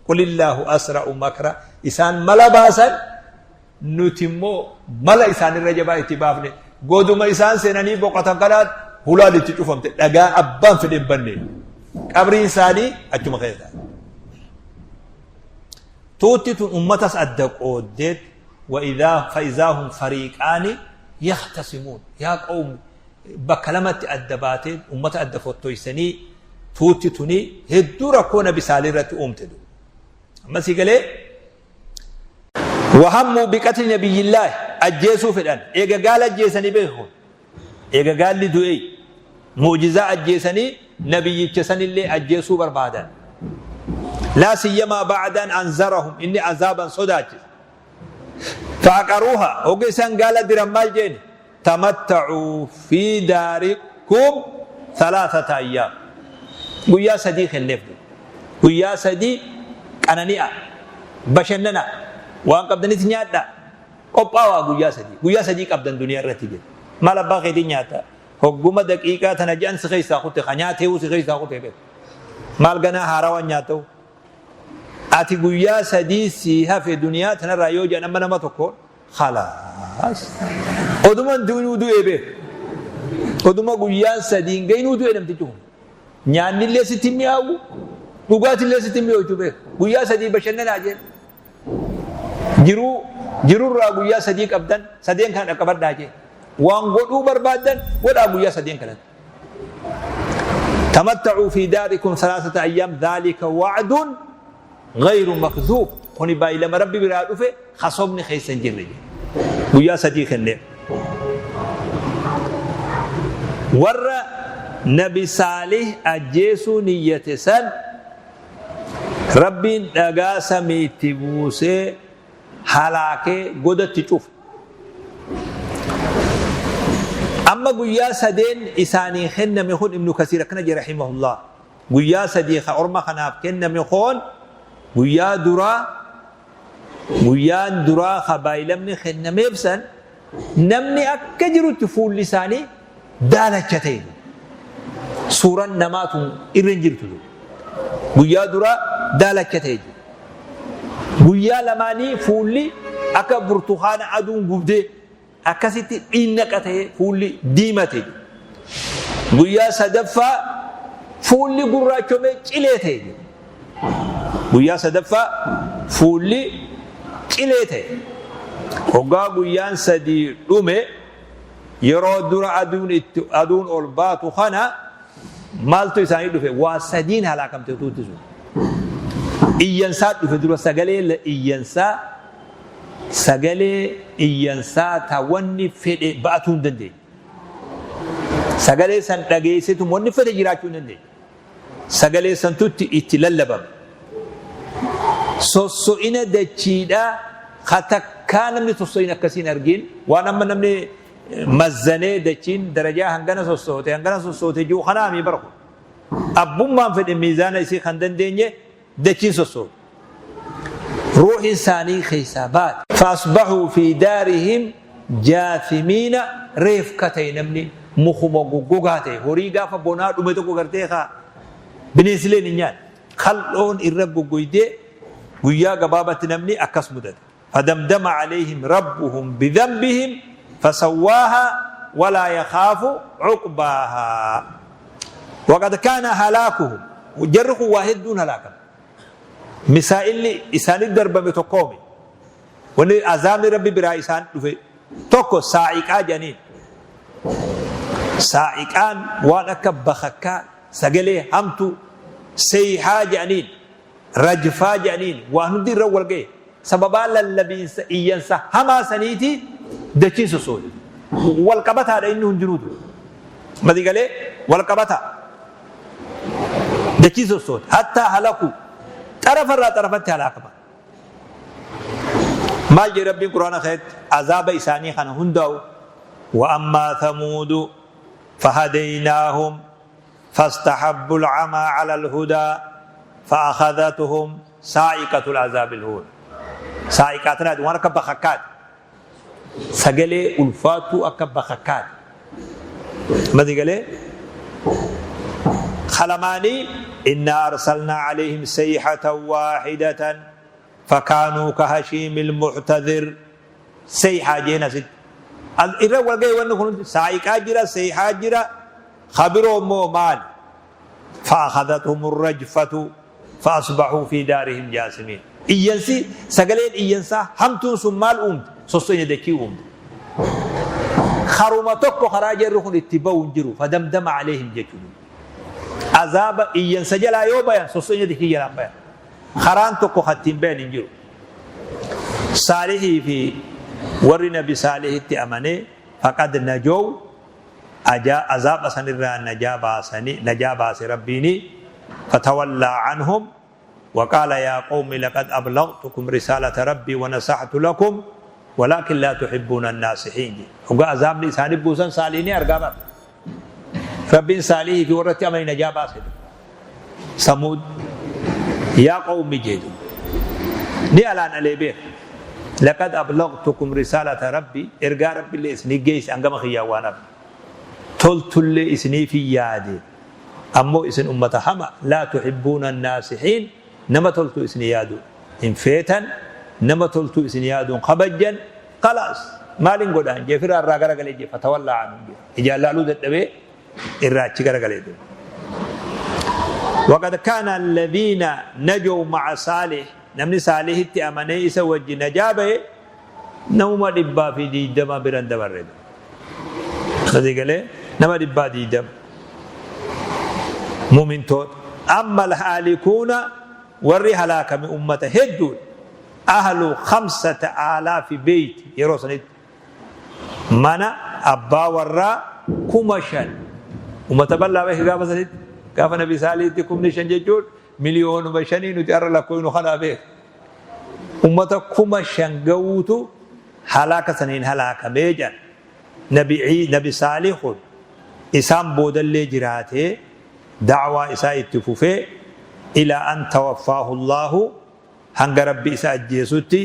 qulillaahu asra'u makra isaan mala baasan nuti immoo mala isaanirra jabaa itti baafne goduma isaan seenanii boqotan kanaan hulaan itti cufamte dhagaa abbaan fedhe hin banne qabriin isaanii achuma keessa tuutti tun ummatas adda qooddeet wa'idaa fa'izaahum fariiqaani yahtasimuun yaa qawmi bakka lamatti adda baatee ummata adda fottoysanii tuutti tuni hedduu rakkoo nabi saalii irratti uumte amma sii galee Wahammuu biqatli nabiyyillaahi ajjeesuu fedhan. Eega gaala ajjeesanii beeku kun. Eega gaalli du'ee mu'jizaa ajjeesanii nabiyyicha sanillee ajjeesuu barbaadan. Laa siyyamaa ba'daan anzarahum inni azaaban sodaachise. Fa'aqaruuha hogga isaan gaala diran maal jeen tamatta'uu fi daarikum thalathata ayyaam guyyaa sadii kenneef guyyaa sadii qanani'a bashannana waan qabdanitti nyaadha qophaawaa guyyaa sadii guyyaa sadii qabdan duniyaa irratti jedhe maal abbaa keetiin nyaata hogguma daqiiqaa tana je'an si keessaa kute ka nyaateewu si keessaa kute beeku maal ganaa haarawaan nyaata'u ati guyyaa sadii sii hafe duniyaa tanarraa yoo jedhan amma nama tokko Khalaas. Oduma hin du'inuu du'ee beeku. Oduma guyyaan sadii hin ga'inuu du'e namtichi kun. Nyaannillee sitti hin mi'aawu, dhugaatillee sitti hin mi'ooytu beeku. Guyyaa sadii bashannanaa jeen. Jiruu jirurraa guyyaa sadii qabdan sadeen kana dhaqqabadhaa jeen. Waan godhuu barbaaddan godhaa guyyaa sadeen kanatti. Tamatta'uu fi daarikum salaasata ayyaam dhaalika wa'dun Ghayru makdhuub kuni baay'ilama Rabbi biraa dhufe ka sobni keessa hin jirre jedhe. Guyyaa sadii kenneef. Warra Nabi Saalih ajjeesuu niyyate san Rabbiin dhagaa samiitti buusee halaakee godatti cufe. Amma guyyaa sadeen isaanii kenname kun Ibnu Kasiir akkana jedhe rahimahullah. Guyyaa 3 ka orma kanaaf kenname koon guyyaa duraa guyyaan duraa ka baaylamni kennameef san namni akka jirutti fuulli isaanii daalacha ta'e. Suuraan namaa tun irra hin jirtu. Guyyaa duraa daalacha ta'e. Guyyaa lamaanii fuulli akka burtukaana aduun gubdee akkasitti dhiinnaqa ta'e fuulli diimate. Guyyaa sadaffaa fuulli gurraachomee cilee ta'e. Guyyaa sadaffaa fuulli cilee ta'e. Hoggaa guyyaan sadii dhume yeroo dura aduun itti aduun ol baatu kana maaltu isaanii dhufe? Waa sadiin halaakamte tuutti sun. Iyyansaa dhufe dura sagalee iyyansaa sagalee iyyansaa ta wanni fedhe ba'atuu hin dandeenye. Sagalee san dhageessetu wanni fedhe jiraachuu hin dandeenye. Sagalee santutti itti lallabame. Sosso'ina dachiidhaa ka takkaa namni sosso'ina akkasii hin argin waan amma namni mazzanee dachiin darajaa hangana sossoote hangana sossoote jiru kanaami bara kun. Abbummaan fedhe miizaana isii kan dandeenye dachiin sossoote. Ruuhin isaanii keessaa baate. Faasbahuu fi daarihim jaathimiina reefka ta'e namni mukuma goggogaa ta'e horii gaafa bonaa dhume tokko gartee kaa bineensileen hin nyaanne kal'oon irra goggoydee guyyaa gabaabatti namni akkas mudate. Fadamdama alayhim rabbuhum bidhanbihim fasawwaahaa walaa yakhaafu cuqbaahaa. Waqad kaana halaakuhum jarri kun waa hedduun halaakame. Misaa'illi isaanitti darbame tokkoomi. Wanni azaabni rabbi biraa isaan dhufe tokko saa'iqaa jedhaniin. Saa'iqaan waan akka bakakkaa sagalee hamtuu seeyhaa jedhaniin. Rajfaa jedhaniin waan hundi irra wal gahe sababaa lallabiinsa iyyansa hamaa saniiti dachiin sossoote. Wal qabataadha inni hundinuutu. Mati galee wal qabataa. Dachiin sossoote. Hattaa halaku xarafarraa xarafatti halaakama. Maal jedhe Rabbiin Quraana keessatti azaaba isaanii kana hundaa'u wa ammaa thamuudu fahadaynaahum فاستحبوا العمى على الهدى فأخذتهم صاعقة العذاب الهون صاعقة تنادي وانا كبخكات سجلي ألفاتو أكبخكات ما قال خلماني إنا أرسلنا عليهم سيحة واحدة فكانوا كهشيم المعتذر Seyhaa jeen asitti. As irra wal gahe wanni kun hundi saa'iqaa jira, seyhaa jira, ka biroo immoo maali? Fa'akhadhathum rajfatu fa'asbahuu fi daarihim jaasimiin. Iyyansi sagaleen iyyansaa hamtuun sun maal uumte? Sosso'ina dachii uumte. Karuma tokko karaa jarri kun itti bahu hin jiru. Fadamdama aleehim jechuudha. Azaaba iyyansa jalaa yoo bayan sosso'ina dachii jalaan bayan. Karaan tokko kan ittiin bayan hin jiru. Saalihii fi warri nabi Saalihitti amane faqad najow ajaa azaaba sanirraa najaa baasani najaa baase Rabbiini fatawallaa anhum وقال يا قوم لقد أبلغتكم رسالة ربي ونصحت لكم ولكن لا تحبون الناصحين وقال عذاب لسان بوسن صالحين أرقابا Rabbiin Saalihii fi warra itti amane najaa baase. Samuud yaa qawmi jedhu ni alaan alee beeka. Laqad ablagtukum risaalata rabbi ergaa rabbillee isinii geesse hangama kiyyaa waan hafe. Toltullee isiniif yaade ammoo isin ummata hama laa tuhibbuuna naasihiin nama toltuu isin yaadu hin feetan nama toltuu isin yaaduun kabajjan Kalaas maalin godhaan jee firaa irraa garagalee jee fatawallaa anhum jee ijaan laaluu dadhabee irraa achi garagalee deeme. Waqad kaana alladhiina najow ma'a saalih namni saalihitti amanee isa wajji najaa bahe namuma 120 biran dabarre. Sadii galee nama 120 mumintoota. Amma alhaalikuuna warri halaakame ummata hedduudha. Ahlu khamsata aalaafi beeyti yeroo sanitti mana abbaa warraa 5,000 ummata bal'aa beeka gaafa sanitti gaafa nabi saaliitti 5,000 jechuun miliyoonuma shanii nuti har'a lakkooynu kanaa beeka ummata 5,000 ga'uutu halaaka saniin halaakamee jedhan nabi nabi saalih kun isaan boodallee jiraatee Da'waa isaa itti fufee ilaa an tawaffaahu Allaahu hanga Rabbi isa ajjeesutti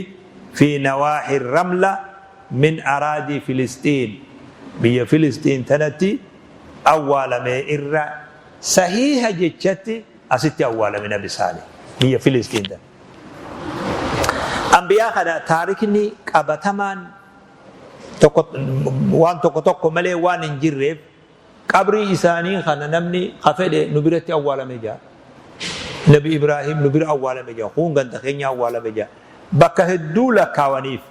fi nawaahi Ramla min araadii Filisxiin biyya Filisxiin tanatti awwaalame irra sahiiha jechatti asitti awwaalame Nabi Saalih biyya Filisxiin tana. Anbiyaa kana taarikni qabatamaan tokko waan tokko tokko malee waan hin jirreef Qabrii isaanii kana namni ka fedhe nu biratti awwaalame ja'a. Nabi Ibraahim nu bira awwaalame ja'a. Kuun ganda keenya awwaalame ja'a. Bakka hedduu lakkaawaniif.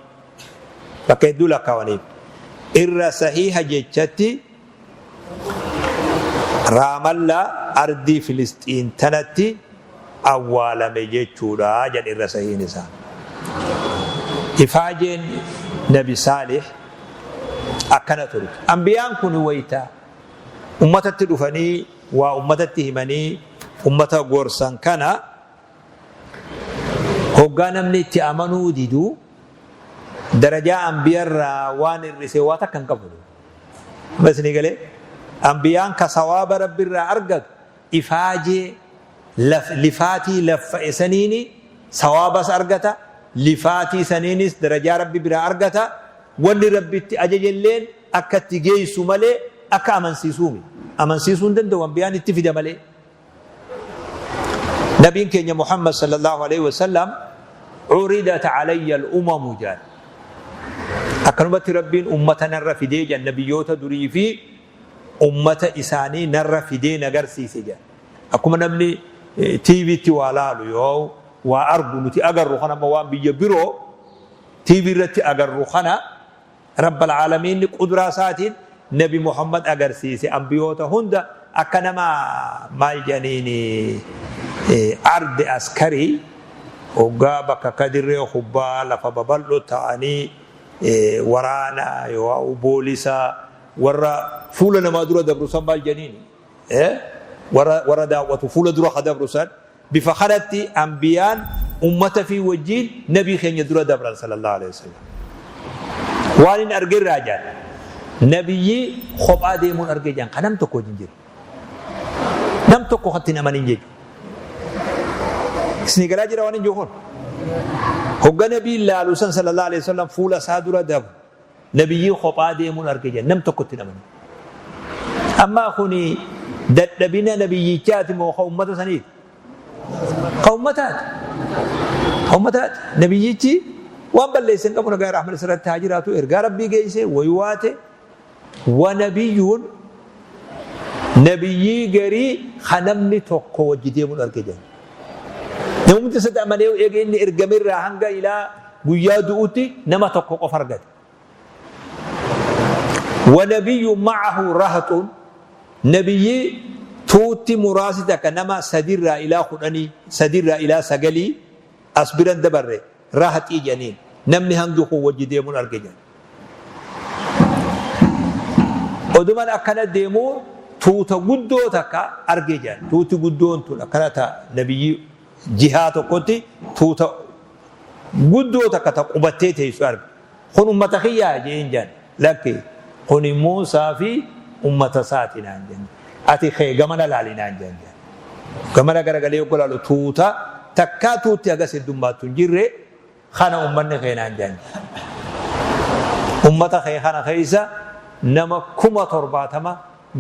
Bakka hedduu lakkaawaniif. Irra sahiiha jechatti Raamallaa ardii Filisxiin tanatti awwaalame jechuudha jedhe irra sahiin isaa. Ifaajeen Nabi Saalih akkana turte. Anbiyaan kun wayta ummatatti dhufanii waa ummatatti himanii ummata gorsan kana hoggaa namni itti amanuu didu darajaa anbiyarraa waan hir'ise waa takka hin qabu. Amma isinii galee anbiyaan ka sawaaba rabbirraa argatu ifaajee lifaatii laffa'e saniini sawaabas argata, lifaatii saniinis darajaa Rabbi biraa argata, wanni Rabbi itti ajajelleen akka itti geessu malee akka amansiisuu miti. Amansiisuu hin danda'u anbiyaan itti fida malee. Nabiin keenya Muhammad sallallahu alaihi wasallam curidat alayya al-umamu jedhan. Akkanumatti Rabbiin ummata narra fidee jedhan nabiyyoota durii fi ummata isaanii narra fidee na garsiise jedhan. Akkuma namni TVtti waa laalu yoo waa argu nuti agarru kana amma waan biyya biroo TV irratti agarru kana Rabbal Aalamiinni qudraa isaatiin Nabi Muhammad agarsiise ambiyoota hunda akka nama maal jedhaniin arde askarii hoggaa bakka akka dirree kubbaa lafa babal'oo ta'anii waraana yoo boolisa warra fuula namaa dura dabru san maal jedhaniin warra warra daawwatu fuula dura ka dabru san bifa kanatti anbiyaan ummata fi wajjiin nabii keenya dura dabran sallallahu alaihi wasallam. Waan hin arge irraa jaan nabiyyi kophaa deemuun arge jaan kan nam tokko wajjin jiru. Nam tokko katti hin amanin jechuudha. Isinii galaa jira waan hin jiru kun. Hogga nabiin laalu san sallallahu alaihi wasallam fuula isaa dura dabru. Nabiyyii kophaa deemuun arge jedhan nam tokko itti hin amanin. Ammaa kuni dadhabina nabiyyichaati moo ka ummata saniiti? Ka ummataati. Ka ummataati. Nabiyyichi waan balleesse hin qabu nagaa rahman isirratti haa jiraatu ergaa rabbii geesse waywaate wa nabiyyuun nabiyyii garii ka namni tokko wajji deemuun arge jedhan. Namumti isatti amanee eega inni ergame irraa hanga ilaa guyyaa du'utti nama tokko qofa argate. Wanabiyyu ma'ahu rahaxuun nabiyyii tuutti muraasi takka nama sadirraa ilaa kudhanii sadirraa ilaa sagalii as biran dabarre rahaxii jedhaniin namni hangi kun wajji deemuun arge jedhan. Oduman akkana deemuu tuuta guddoo takka arge jedhan. Tuuti guddoon tun akkana ta nabiyyi jihaa tokkotti tuuta guddoo takka ta qubattee teessu arge. Kun ummata kiyyaa jeen jedhan. Lakki kuni Muusaa fi ummata isaati naan jedhan. Ati kee gamana laali naan jedhan. Gamana garagalee yogguu laalu tuuta takkaa tuutti hagas heddummaattu hin jirre Kana ummanni kee naan jedhan. Ummata kee kana keessa nama 70,000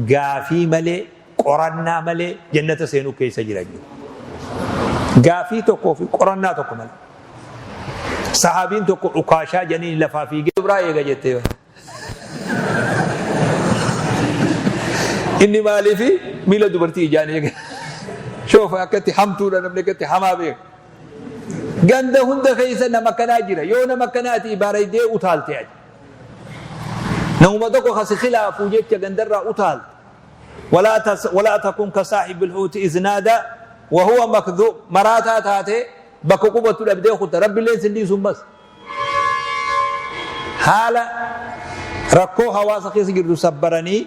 gaafii malee qorannaa malee jannata seenuu keessa jira jedhu. Gaafii tokkoo fi qorannaa tokko malee. Sahaabiin tokko ukaashaa jedhanii lafaa fiigee dubraa eega jettee yoo. Inni maaliifi miila dubartii ijaan eega. Shoofa akkatti hamtuudha namni akkatti hamaa beeka. Ganda hunda keessa nama akkanaa jira. Yoo nama akkanaati bareedee utaalte ati. Namuma tokko kasi khilaafuu jecha gandarraa utaalte. Walaa takun ka saahibil huuti iznaada wa huwa makdhuub maraataa taatee bakka qubattu dhabdee kutta rabbilleen sin dhiisu ammas. Haala rakkoo hawaasa keessa jirtu sabbaranii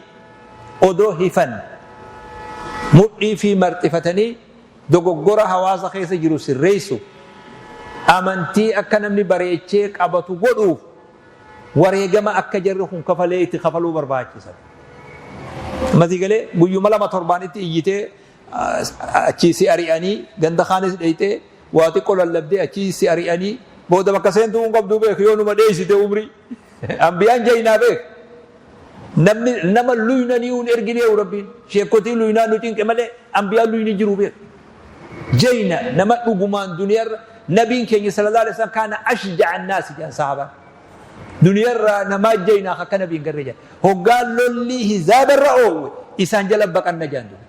odoo hifan mudhii fi marxifatanii dogoggora hawaasa keessa jiru sirreessuuf, amantii akka namni bareechee qabatu godhuuf wareegama akka jarri kun kafalee itti kafaluu barbaachisa. Masii galee guyyuma lama torbaanitti iyyitee Achii si ari'anii ganda kaanis dheeyxee waa xiqqoo lallabdee achii si ari'anii booda bakka seentuu hin qabduu beek yoo numa dheeysite umrii. Ambiyaan jaynaa beek. Namni nama luynanii hin erginee Rabbiin. Sheekotii luynaa nu cinqe malee ambiyaan luyni jiru beek. Jayna nama dhugumaan duniyaarra nabiin keenya sallallahu alaihi wasallam kaana ashja'a annaasi jedhan sahaabaan. Duniyaarraa namaa jaynaa akka nabiin garree jedhan. Hoggaa lolli hizaabarra oowwe isaan jala baqanna jedhan dubi.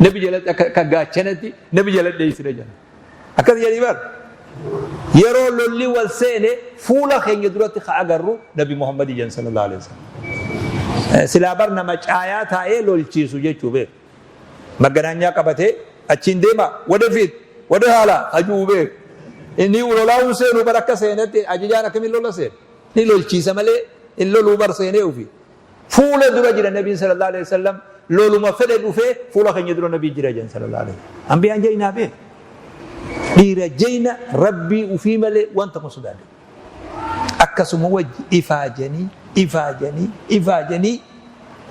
Nabi jalatti akka gaachanatti nabi jala dheessina jedhan. Akkas jedhanii bar. Yeroo lolli wal seene fuula keenya duratti ka agarru Nabi Muhammad jedhan sallallahu alaihi wasallam. Silaa bar nama caayaa taa'ee lolchiisu jechuu beeku. Magganaanyaa qabatee achiin deema wadefiit wade haala hajuu beeku. Inni lolaa'uun seenu bar akka seenetti ajajaan akkamiin lola seena. Ni lolchiisa malee hin loluu bar seenee ofii. Fuula dura jira Nabiin sallallahu alaihi wasallam loluma fedhe dhufee fuula keenya dura Nabii jira jedhan sallallahu alaihi wasallam. Ambiyaan jaynaa beeku. Dhiira jayna Rabbii ufii malee wanta kun sodaadhe. Akkasuma wajji ifaajanii ifaajanii ifaajanii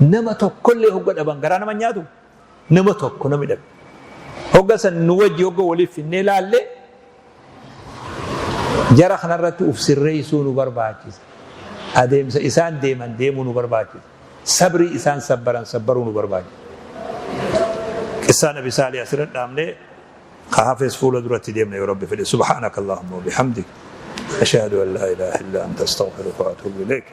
nama tokkollee hogga dhaban garaa nama nyaatu nama tokko nami dhabe. Hogga san nu wajji hogga waliif finnee laalle jara kanarratti uf sirreessuu nu barbaachisa. Adeemsa isaan deeman deemuu nu barbaachisa. Sabrii isaan sabbaran sabbaruu nu barbaachisa. Qissaa Nabi Saalih asirra dhaabnee ka hafes fuula duratti deemna yoo Rabbi fedhe. Subhaanaka Allahumma wa bihamdik. Ashhadu an laa ilaaha illa anta astaghfiruka wa atuubu ilayk.